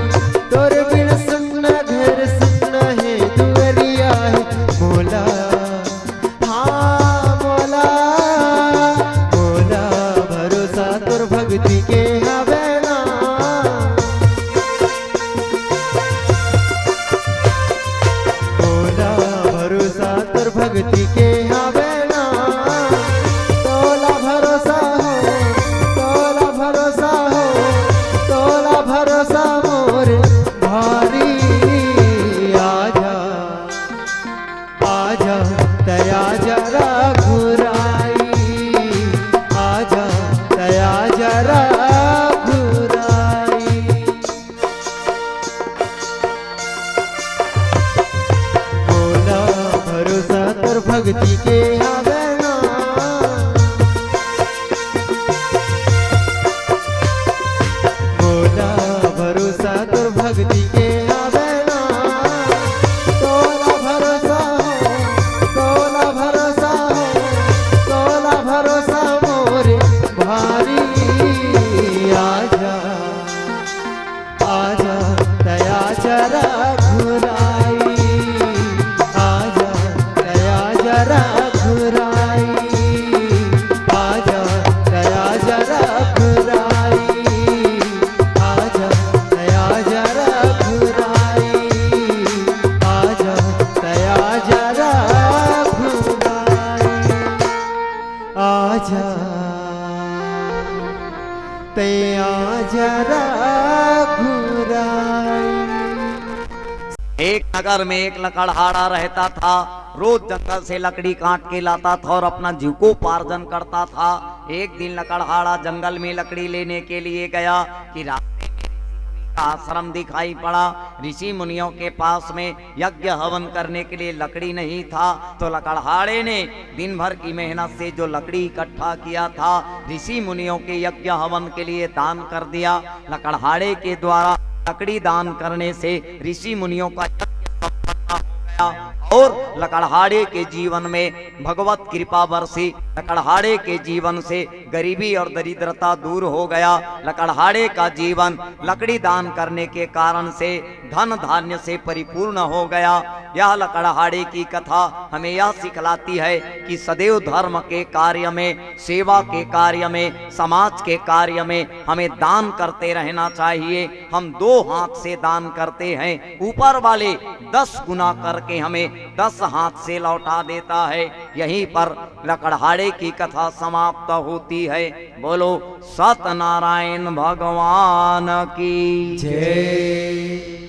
तोर बिन सुन्ना घर सुन्ना हे दुअरिया हे। मोला, हाँ मोला, मोला भरोसा तोर भक्ति के हवे ना। मोला भरोसा तोर भक्ति के हवे ना। तोला भरोसा हो, तोला भरोसा हो, तोला भरोसा मोर भारी। आजा, आजा, तै आजा रघुराई। आजा, तै आजा रघुराई। मोला भरोसा तोर भक्ति के हवे ना। मोला भरोसा तोर भक्ति के हवे ना। तोला भरोसा हो, तोला भरोसा हो, तोला भरोसा मोर भारी। आजा, आजा, तै आजा रघुराई। आजा, तै आजा रघुराई। आजा, तै आजा रघुराई। आजा, तै आजा रघुराई। आजा, तै आजा रघुराई। आजा, तै आजा रघुराई। एक नगर में एक लकड़हारा रहता था। रोज जंगल से लकड़ी काट के लाता था और अपना जीविकोपार्जन करता था। एक दिन लकड़हारा जंगल में लकड़ी लेने के लिए गया कि रास्ते में ऋषि मुनि का आश्रम दिखाई पड़ा। ऋषि मुनियों के पास में यज्ञ हवन करने के लिए लकड़ी नहीं था, तो लकड़हारे ने दिन भर की मेहनत से जो लकड़ी इकट्ठा किया था, ऋषि मुनियों के यज्ञ हवन के लिए दान कर दिया। लकड़हारे के द्वारा लकड़ी दान करने से ऋषि मुनियों का यज्ञ संपन्न हो गया और लकड़हारे के जीवन में भगवत कृपा बरसी। लकड़हारे के जीवन से गरीबी और दरिद्रता दूर हो गया। लकड़हारे का जीवन लकड़ी दान करने के कारण से धन धान्य से परिपूर्ण हो गया। यह लकड़हारे की कथा हमें यह सिखलाती है कि सदैव धर्म के कार्य में, सेवा के कार्य में, समाज के कार्य में हमें दान करते रहना चाहिए। हम दो हाथ से दान करते हैं, ऊपर वाले दस गुना करके हमें दस हाथ से लौटा देता है। यहीं पर लकड़हारे की कथा समाप्त होती है। बोलो सतनारायण भगवान की जय।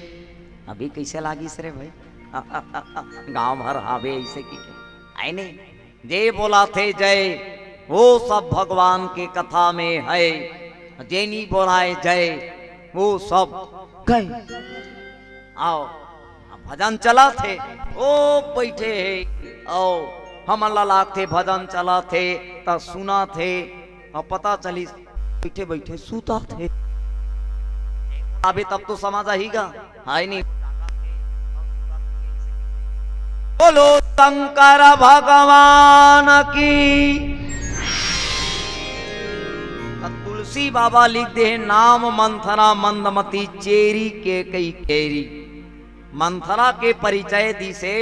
अभी कैसे लागिस रे भाई? गांव भर हावे ऐसे की, आय नहीं? जे बोलाथे जय, वो सब भगवान के कथा में है। जे नी बोलाय जय, वो सब गए। आओ, भजन चलाथे, ओ बैठे हे, आओ, हमन ला लागथे भजन चलाथे, त सुनाथे, अउ पता चलिस, बैठे बैठे सुताथे। अबे तब तो समझ आही गा, है नहीं? बोलो शंकर भगवान की। त तुलसी बाबा लिख दे हे, नाम मंथरा मंदमती चेरी केकई केरी। मंथरा के परिचय दिसे,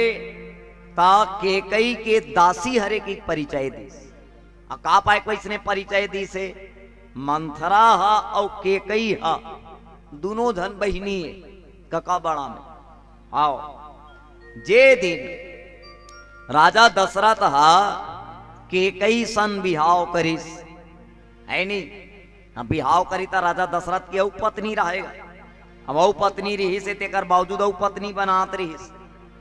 त केकई के दासी हरे के परिचय दिस। अ का पाय कोई इसने परिचय दिसे? मंथरा ह अउ केकई ह, दुनों झन बहिनी हे, कका बड़ा में। आओ, जे दिन राजा दशरथ ह केकई सन बिहाव करिस, है नी? अब बिहाव करी त राजा दशरथ के अउ पत्नी रहेगा। अब अउ पत्नी रिहिस हे, तेकर बावजूद अउ पत्नी बनात रिहिस।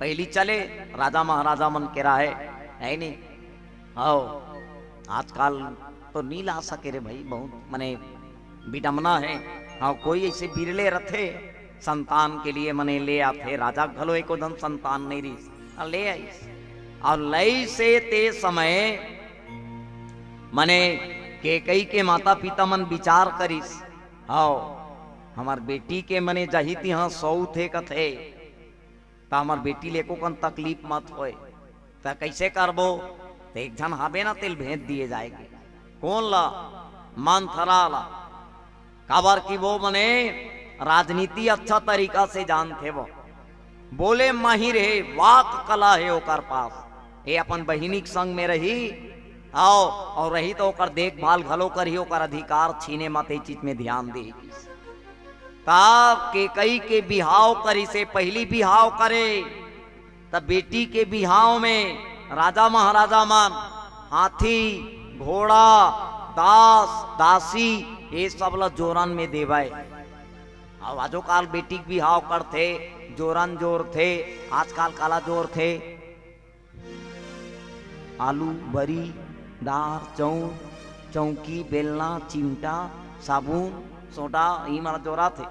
पहिली चले राजा महाराजा मन के राहे, है नी? हव, आजकाल तो नी ला सके रे भाई, बहुत मने विडम्बना हे। हव, कोई ऐसे बिरले रथे, संतान के लिए मने ले आथे। राजा घलो एको झन संतान नइ रिहिस, आ ले आइस। अउ लइस हे ते समय मने केकई के माता पिता मन विचार करिस, हव, हमर बेटी के मने जही तिहाँ सउत हे कथे, त हमर बेटी ले एको कन तकलीफ मत होय। त कइसे करबो? त एक झन हाबे ना, तेल भेज दिए जाय के। कोन ला? मंथरा ला। काबर कि वो मने राजनीति अच्छा तरीका से जानथे वो। बोले माहिर हे, वाक कला हे ओकर पास। ये अपन बहिनी के संग में रही, आओ, अउ रही त ओकर देखभाल घलो करही, ओकर अधिकार छीने मत, ये चीज में ध्यान देही। तब केकई के बिहाव करिस हे, पहिली बिहाव करे, त बेटी के बिहाव में राजा महाराजा मन हाथी, घोड़ा, दास, दासी, ये सब ल जोरन में देवय। अउ आजो काल बेटी के बिहाव करथे, जोरन जोरथे, आजकाल काला जोरथे? आलू, बरी, दार, चाउर, चौकी, बेलना, चिमटा, साबुन, सोडा, ई मन जोराथे।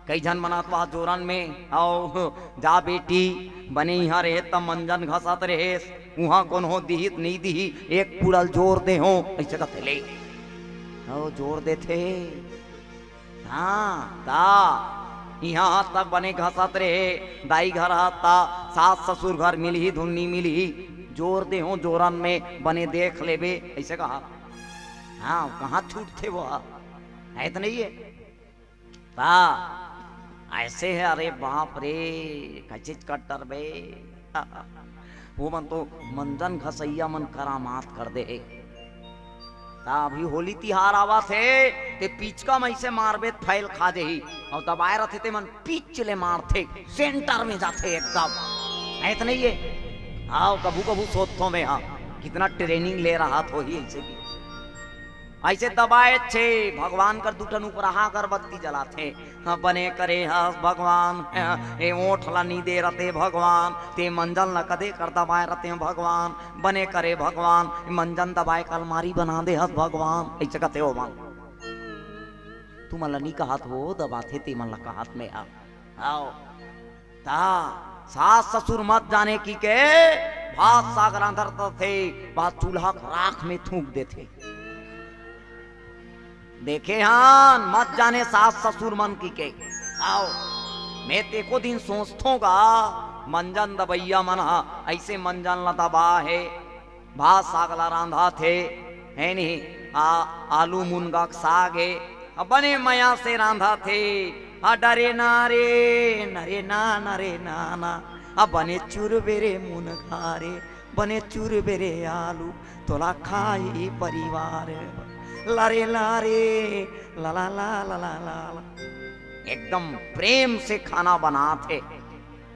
कई झन मन तो जोरन में, अउ जा बेटी, बने इहाँ रहे त मंजन घसत रहेस, उहाँ कोनो दिही त नइ दिही, एक पुड़ल जोर दे हो, अइसे कथे ले। अउ जोर देथे। हाँ, ता इहाँ हाथ तक बने घसत रहे, दाई घर हाथ ता, सास ससुर घर मिलही, धुन्नी मिलही, जोर दे हो, जोरन में बने देख लेबे, अइसे कहा। हाँ, कहाँ छूटथे वो हा? है त नइ हे? ता, अइसे हे, अरे बाप रे, कचिच कट्टर बे। वो मन तो मंजन घसइया मन करामात कर दे हे। ता अभी होली तिहार आवत हे, ते पिचका म अइसे मारबे त फैल खा जही। अउ दबाए रथे ते मन पिच ले मारथे, सेंटर में जाथे एकदम। है त नइ हे? आओ, कभू कभू सोचथों मैं, हाँ, कितना ट्रेनिंग ले रहत होही अइसे की। अइसे दबाए छे, भगवान कर दू ठन उपराहा अगरबत्ती जलाथे। हाँ, बने करे हस भगवान, ए ओठ ला नी दे रते भगवान, ते मंजन ला कदे कर दबाए रते भगवान, बने करे भगवान, मंजन दबाए के अलमारी बना दे हस भगवान, अइसे कथे ओमन। तुमन ला नी कहत हो दबाथे, ते मन ला कहत में हा। आओ। ता सास ससुर मत जाने की के भात साग रांधत रथे, भात चूल्हा के राख में थूक देथे। देखे हन, मत जाने सास ससुर मन की के। आओ, मैं तेको दिन सोचथों गा, मंजन दबइया मन हा अइसे मंजन ला दबा हे, भात साग ला रांधत हे, हे नहीं? आ, आलू मुनगा के साग हे, आ, बने मया से रांधत हे। आ, डरे ना रे, नरे ना, नरे ना ना, आ, बने चुरबे रे मुनगा रे, बने चुरबे रे आलू, तोला खाई परिवार। लारे लारे, ला ला ला। एकदम प्रेम से खाना बनात हे।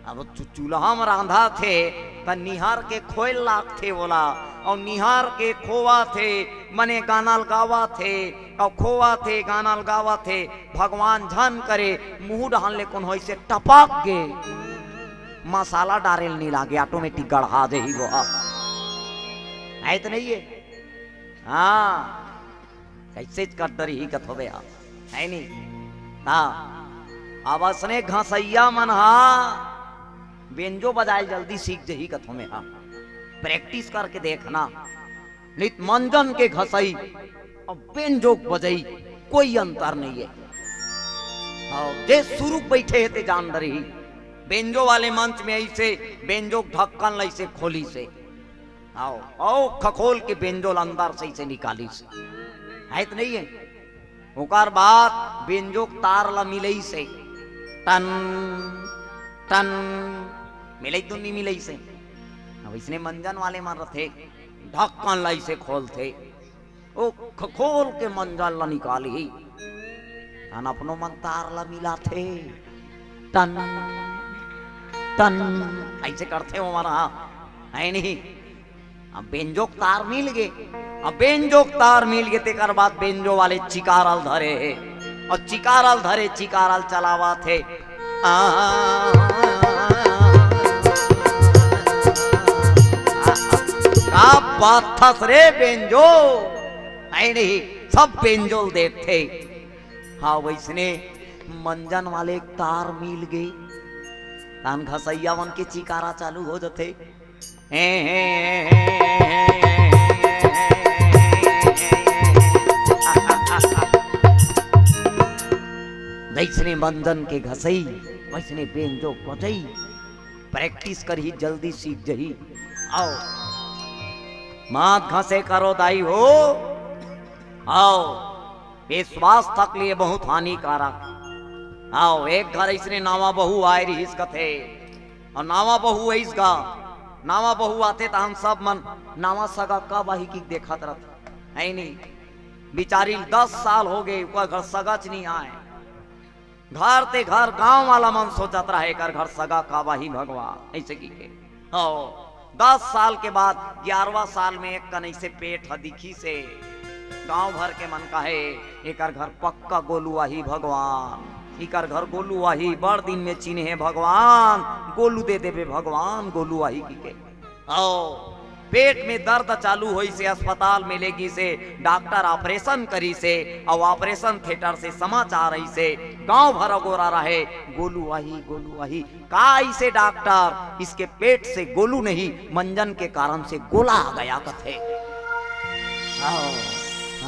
अब चु-, चूल्हा म रांधत हे, त निहार के खोए ल लागथे ओला, अउ निहार के खोवत हे, मने गाना ल गावत हे, अउ खोवत हे, गाना ल गावत हे, भगवान झन करे, मुहूं डहन ले कोनो अइसे टपक गे, मसाला डारे ल नी लागे, automatic गड़हा जही वो ह। हे त नहीं हे? हाँ। कइसे कर डरही कथों बे हा, हे नी? हाँ, अब असने घसइया मन हा बेंजो बजाए ल जल्दी सीख जही कथों में हा। Practice करके देखना, नित मंजन के घसई अउ बेंजो के बजई कोई अंतर नहीं हे। हाँ, जे सुरू के बइठे हे ते जान डरही। बेंजो वाले मंच में अइसे बेंजो के ढक्कन ल अइसे खोलिस हे। आओ, आओ, खखोल के बेंजो ल अंदर से अइसे निकालिस। हे त नहीं हे? ओकर बाद बेंजो के तार ल मिलइस हे। टन, टन, मिलइस तो नी मिलइस हे। अब अइसने मंजन वाले मन रथे, ढक्कन ल अइसे खोलथे। ओ खखोल के मंजन ल निकालही। तहन अपनो मन तार ल मिलाथे। टन, टन, अइसे करथे ओमन हा, हे नहीं? अब बेंजो के तार मिल गे, अब बेंजो के तार मिल गे, तेकर बाद बेंजो वाले चिकारा ल धरे हे, अउ चिकारा ल धरे, चिकारा ल चलावत हे। आ, का बात थस रे बेंजो, हे नहीं, सब बेंजो ल देखथे। हाँ, वइसने मंजन वाले के तार मिल गे, तहन घसइया मन के चिकारा चालू हो जथे। जइसने मंजन के घसई, वइसने बेंजो बजई। Practice करही, जल्दी सीख जही। आओ, मत घसे करो दाई हो। आओ, ये स्वास्थ्य के लिए बहुत हानिकारक। आओ, एक घर अइसने नावा बहू आए रिहिस कथे, अउ नावा बहू अइस गा, नावा बहू आथे त हम सब मन नावा सगा कब आही कि देखत रथ, हे नहीं? बिचारी ल दस साल हो गे, ओकर घर सगाच नहीं आए। घर ते घर गांव वाला मन सोचत रहे, एकर घर सगा कब आही भगवान, अइसे कहिके। हव, दस साल के बाद ग्यारहवाँ साल में एक कन अइसे पेट ह दिखिस हे। गांव भर के मन कहे, एकर घर पक्का गोलू आही भगवान, एकर घर गोलू आही, बड़ दिन में चिन्हे भगवान, गोलू दे देबे भगवान, गोलू आही कहिके। हव, पेट में दर्द चालू होइस हे, अस्पताल में ले गिस हे, डॉक्टर operation करिस हे, अउ operation theatre से समाचार अइस हे, गांव भर अगोरा रहे, "गोलू आही, गोलू आही।" का अइस हे डॉक्टर, इसके पेट से गोलू नहीं, मंजन के कारण से गोला आ गया कथे। हव,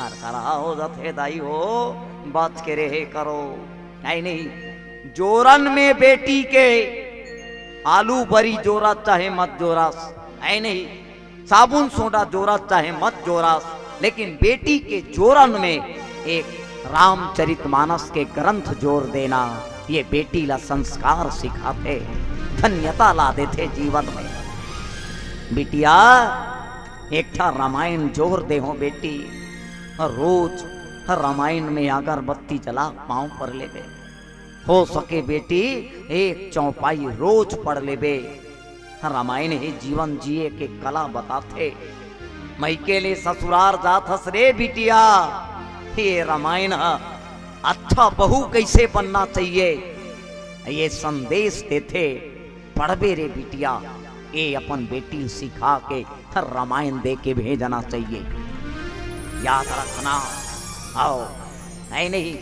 हर करा हो जथे दाई हो, बच के रहे करो। नहीं, नहीं, जोरन में बेटी के आलू बरी जोरस चाहे मत जोरस, हे नहीं, साबुन सोडा जोरस चाहे मत जोरस, लेकिन बेटी के जोरन में एक रामचरितमानस के ग्रंथ जोर देना, ये बेटी ला संस्कार सिखाथे, धन्यता ला देथे जीवन में। बिटिया, एक ठा रामायण जोर देहो बेटी, रोज रामायण में अगरबत्ती जला पाँव पर लेबे। हो सके बेटी, एक चौपाई रोज पढ़ लेबे। रामायण ही जीवन जिए के कला बताथे। मइके ले ससुरार जात हस रे बिटिया, ये रामायण ह अच्छा बहू कइसे बनना चाहिए, ये संदेश देथे। पढ़बे रे बिटिया, ये अपन बेटी ल सिखा के रामायण दे के भेजना चाहिए। याद रखना, आओ, नहीं, नहीं,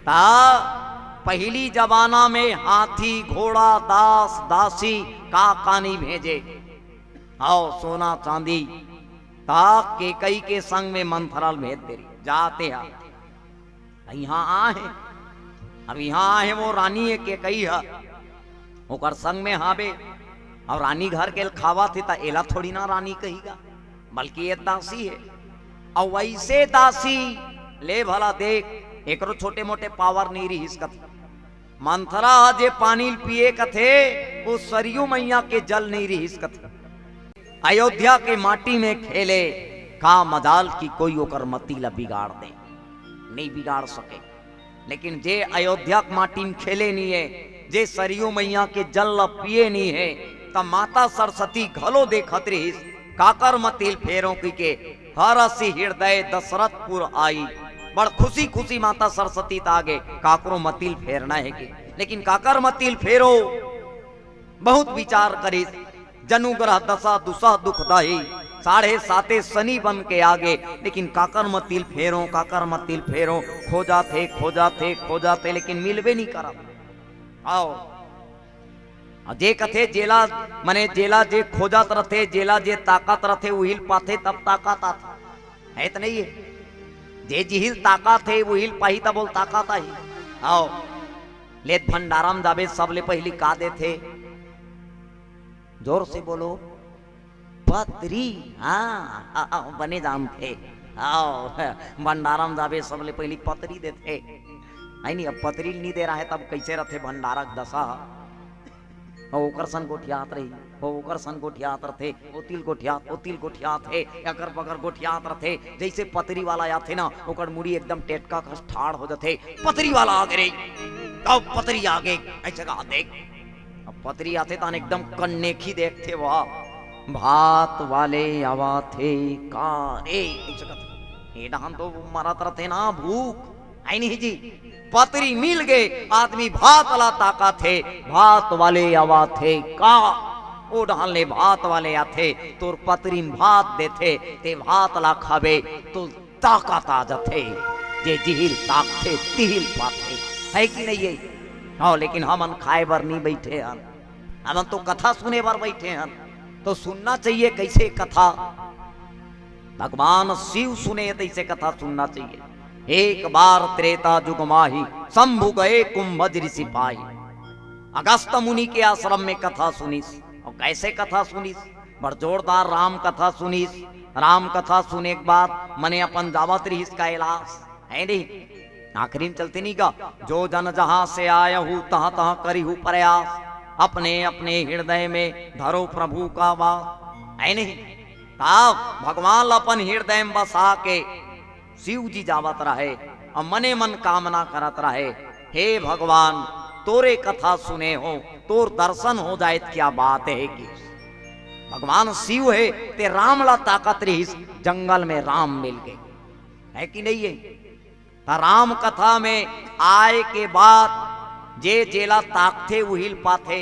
ता पहिली जमाना में हाथी, घोड़ा, दास, दासी का का नहीं भेजे, आओ, सोना चांदी, ता केकई के संग में मंथरा ल भेज दे रही, जाते हा। इहाँ आहे, अब इहाँ आहे वो रानी हे केकई ह, ओकर संग में हाबे, अउ रानी घर के ल खावत हे, त एला थोड़ी ना रानी कही गा, बल्कि ये दासी हे। अउ वइसे दासी ले भला देख, एकरो छोटे मोटे पावर नहीं रिहिस कथे। मंथरा ह जे पानी ल पिए कथे, वो सरयू मइया के जल नहीं रिहिस कथे। अयोध्या के माटी में खेले, का मजाल कि कोई ओकर मति ल बिगाड़ दे, नहीं बिगाड़ सके। लेकिन जे अयोध्या के माटी में खेले नहीं हे, जे सरयू मइया के जल ल पिए नहीं हे, त माता सरस्वती घलो देखत रिहिस, काकर मति ल फेरों कहिके। हरषि हृदय दशरथपुर आई, बड़ खुशी खुशी माता सरस्वती त आगे, काकरो मति ल फेरना हे के, लेकिन काकर मति ल फेरो, बहुत विचार करिस। जनु ग्रह दशा दुसह दुख दाही, साढ़े साते शनि बन के आगे, लेकिन काकर मति ल फेरों, काकर मति ल फेरों, खोजाथे, खोजाथे, खोजाथे, लेकिन मिलबे नहीं करत। आओ, अउ जे कथे जेला, मने जेला जे खोजत रथे, जेला जे ताकत रथे, उही ल पाथे, तब ताकत आथे। हे त नहीं हे? जे जिही ल ताकत हे, उही ल पाही, तब ओला ताकत आही। आओ, लेत भंडारा म जाबे, सबले पहिली का देथे? जोर से बोलो, पतरी। हाँ, आ, आ, बने जानथे। आओ, भंडारा म जाबे, सबले पहिली पतरी देथे। हे नहीं, अब पतरी ल नहीं दे रहा हे, तब कइसे रथे भंडारा के दशा? अउ ओकर सन गोठियात रही, अउ ओकर सन गोठियात रथे, ओती ल गोठियात, ओती ल गोठियात हे, अगर बगर गोठियात रथे। जइसे पतरी वाला आथे ना, ओकर मुड़ी एकदम टेटका कस ठाढ़ हो जथे। पतरी वाला आगे रे, अब पतरी आगे, अइसे कहा देख। अब पतरी आथे तहन एकदम कन्नेखी देखथे, वाह, भात वाले आवाथे का रे, अइसे कथे। ए डहन तो मरत रथे ना भूख, हे नहीं जी, पतरी मिल गे, आदमी भात ला ताकत हे, भात वाले आवाथे का? ओ डहन ले भात वाले आथे, तोर पतरी म भात देथे, ते भात ला खाबे, तो ताकत आ जथे। जे जिही ल ताकथे, तिही ल पाथे, हे कि नहीं हे? हाँ, लेकिन हमन खाए बर नहीं बइठे हन, हमन तो कथा सुने बर बइठे हन, तो सुनना चाहिए कइसे कथा। भगवान शिव सुने तइसे कथा सुनना चाहिए। एक बार त्रेता जुग माही, शंभु गए कुंभज ऋषि पाही। अगस्त मुनि के आश्रम में कथा सुनिस। अउ कइसे कथा सुनिस? बड़ जोरदार राम कथा सुनिस। राम कथा सुने के बाद मने अपन जावत रिहिस कैलाश, हे नहीं? आखिरी में चलते नहीं का, जो जन जहाँ से आयहु, तहाँ तहाँ करिहु प्रयास, अपने अपने हृदय में धरो प्रभु का वास, हे नहीं? तब भगवान ल अपन हृदय में बसा के शिव जी जावत रहे अउ मने मन कामना करत रहे, हे भगवान, तोरे कथा सुने हो, तोर दर्शन हो जाए त क्या बात हे कि। भगवान शिव हे, ते राम ला ताकत रिहिस, जंगल में राम मिल गे, हे कि नहीं हे? त राम कथा में आए के बाद जे जेला ताकथे उही ल पाथे।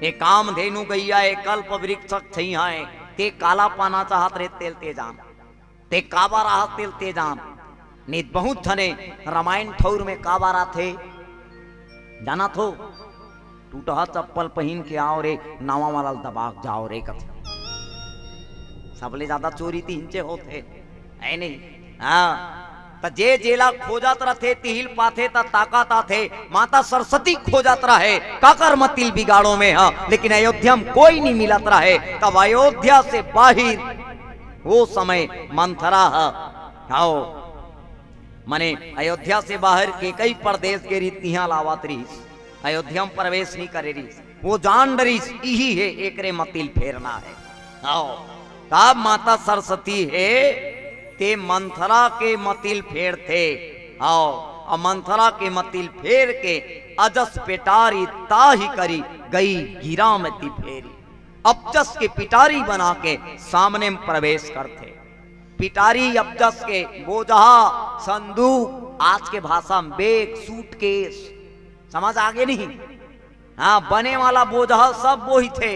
ए कामधेनु गैया, ए कल्प वृक्ष के छैया हे, ते काला पाना चाहत रे, तेल ते जान। ते काबर आहत तेल ते जान। नहीं त बहुत झने रामायण ठउर में काबर आथे जानत हो? टूटहा चप्पल पहिन के आओ रे, नवा वाला ल दबा के जाओ रे कथे। सबले ज्यादा चोरी तिहिंचे होथे, हे नहीं? हाँ, त जे जेला खोजत रथे, तिही ल पाथे, त ताकत आथे। माता सरस्वती खोजत रहे, काकर मति ल बिगाड़ो में ह, लेकिन अयोध्या में कोई नहीं मिलत रहे। तब अयोध्या से बाहिर वो समय मंथरा ह, आओ, मने अयोध्या से बाहिर केकई परदेस गे रिहिस, तिहाँ ल आवत रिहिस, अयोध्या में प्रवेश नहीं करे रिहिस। वो जान डरिस, इही हे, एकरे मति ल फेरना हे। आओ, तब माता सरस्वती हे, ते मंथरा के मति ल फेरथे। आओ, अउ मंथरा के मति ल फेर के अजस पेटारी ताहि करी गई गिरामति फेरी। अपजस के पिटारी बना के सामने में प्रवेश करथे। पिटारी अपजस के बोझा, संदूक, आज के भाषा में बैग, सूटकेस, समझ आगे नहीं? हाँ, बने वाला बोझा सब बोही थे।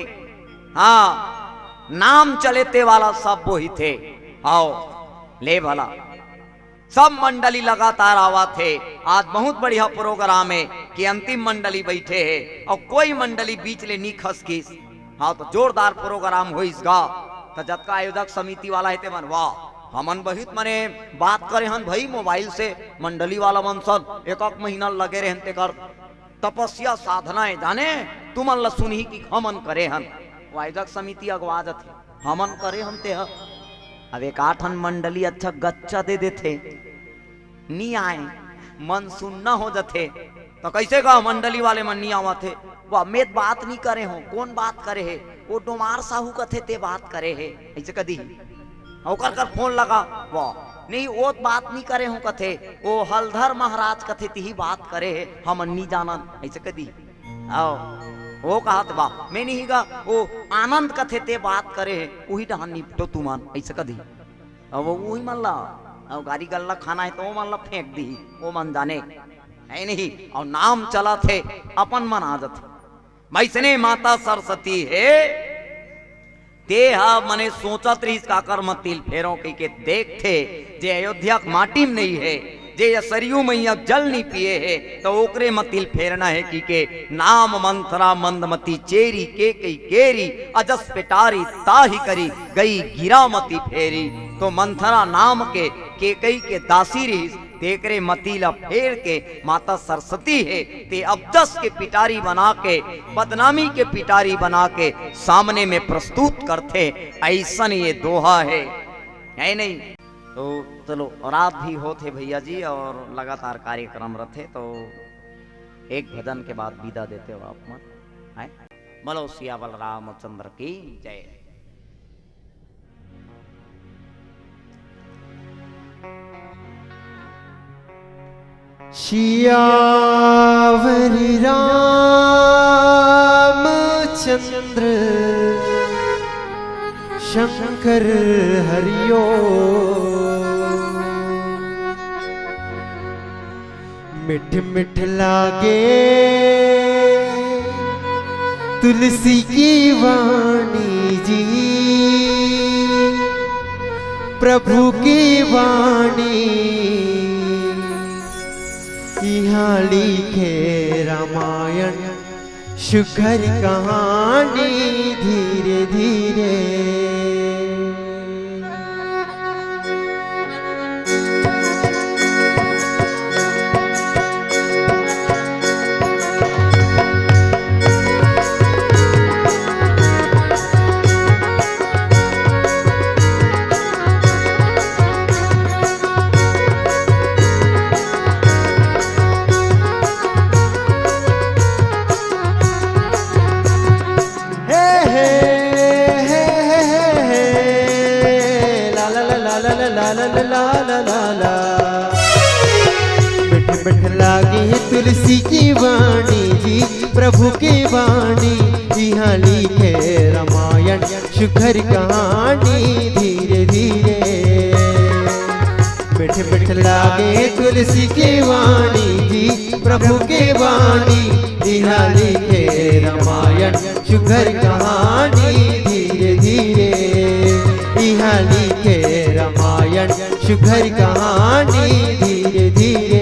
हाँ, नाम चले ते वाला सब बोही थे। आओ, ले भला। सब मंडली लगातार आवत हे। आज बहुत बढ़िया प्रोग्राम हे कि अंतिम मंडली बैठे हे अउ कोई मंडली बीच ले नी खसकिस। हाँ, तो जोरदार प्रोग्राम होइस गा। तो जतका आयोजक समिति वाला हे ते मन, वाह, हमन बहुत मने बात करे हन भाई मोबाइल से, मंडली वाला मन सब एक एक महीना लगे रहन तेकर तपस्या साधना हे, जाने तुमन ला सुनही कि हमन करे हन। वो आयोजक समिति अगवा जथे, हमन करे हन ते ह। अब एक आठन मंडली अच्छा गच्चा दे देथे, नी आए, मन सुन्ना हो जथे, तो कैसे का मंडली वाले मन नी आवत हे? वो अमेत बात नी करे हो, कौन बात करे हे? वो डोमार साहू कथे ते बात करे हे, ऐसे कदी ही। ओकर कर फोन लगा, वो नहीं, वो बात नी करे हो कथे, वो हलधर महाराज कथे तिही बात करे हे, हमन नी जानन, ऐसे कदी। आओ, वो कहत बा, मैं नहीं गा, वो आनंद कथे ते बात करे हे, उही डहान निपटो तुमन, ऐसे कदी। अब उही मन ला, अब गारी गल्ला खाना हे तो वो मन ला फेंक दी, वो मन जाने, हे नहीं, अउ नाम चलत हे, अपन मन आ जथे। वैसने माता सरस्वती हे, ते ह मने सोचत रहिस काकर म तिल फेरों कहिके देखथे, जे अयोध्या के माटी म नइ हे, जे ये सरयू मैया के जल नइ पिए हे, त ओकरे म तिल फेरना हे कहिके नाम मंथरा मंदमती चेरी केकई केरी, अजस पेटारी ताहि करी गई गिरामती फेरी। तो मंथरा नाम के केकई के दासी रहिस, तेकरे मती ल फेर के माता सरस्वती हे, ते अपजस के पिटारी बना के, बदनामी के पिटारी बना के सामने में प्रस्तुत करथे, अइसन ये दोहा हे, हे नहीं? तो चलो, रात भी होत हे भैया जी, और लगातार कार्यक्रम रथे, तो एक भजन के बाद विदा देते हो आप मन, हैं? बोलो सियावर रामचंद्र की जय। सियावर रामचंद्र शंकर हरिओ। मिठ मिठ लागे तुलसी की वाणी जी, प्रभु की वाणी। इहाँ लिखे रामायण सुघर कहानी धीरे धीरे। हे, हे, हे, ला, ला, ला। मिठ मिठ लागे तुलसी की वाणी जी, प्रभु की वाणी। इहाँ लिखे रामायण सुघर कहानी धीरे धीरे। मिठ मिठ लागे तुलसी की वाणी जी, प्रभु की वाणी। इहाँ लिखे रामायण सुघर कहानी धीरे धीरे। इहाँ लिखे रामायण सुघर कहानी धीरे धीरे।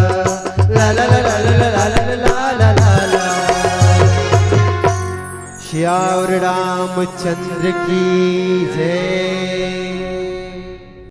ला ला ला ला ला ला ला ला ला ला। श्यावर रामचंद्र की जय।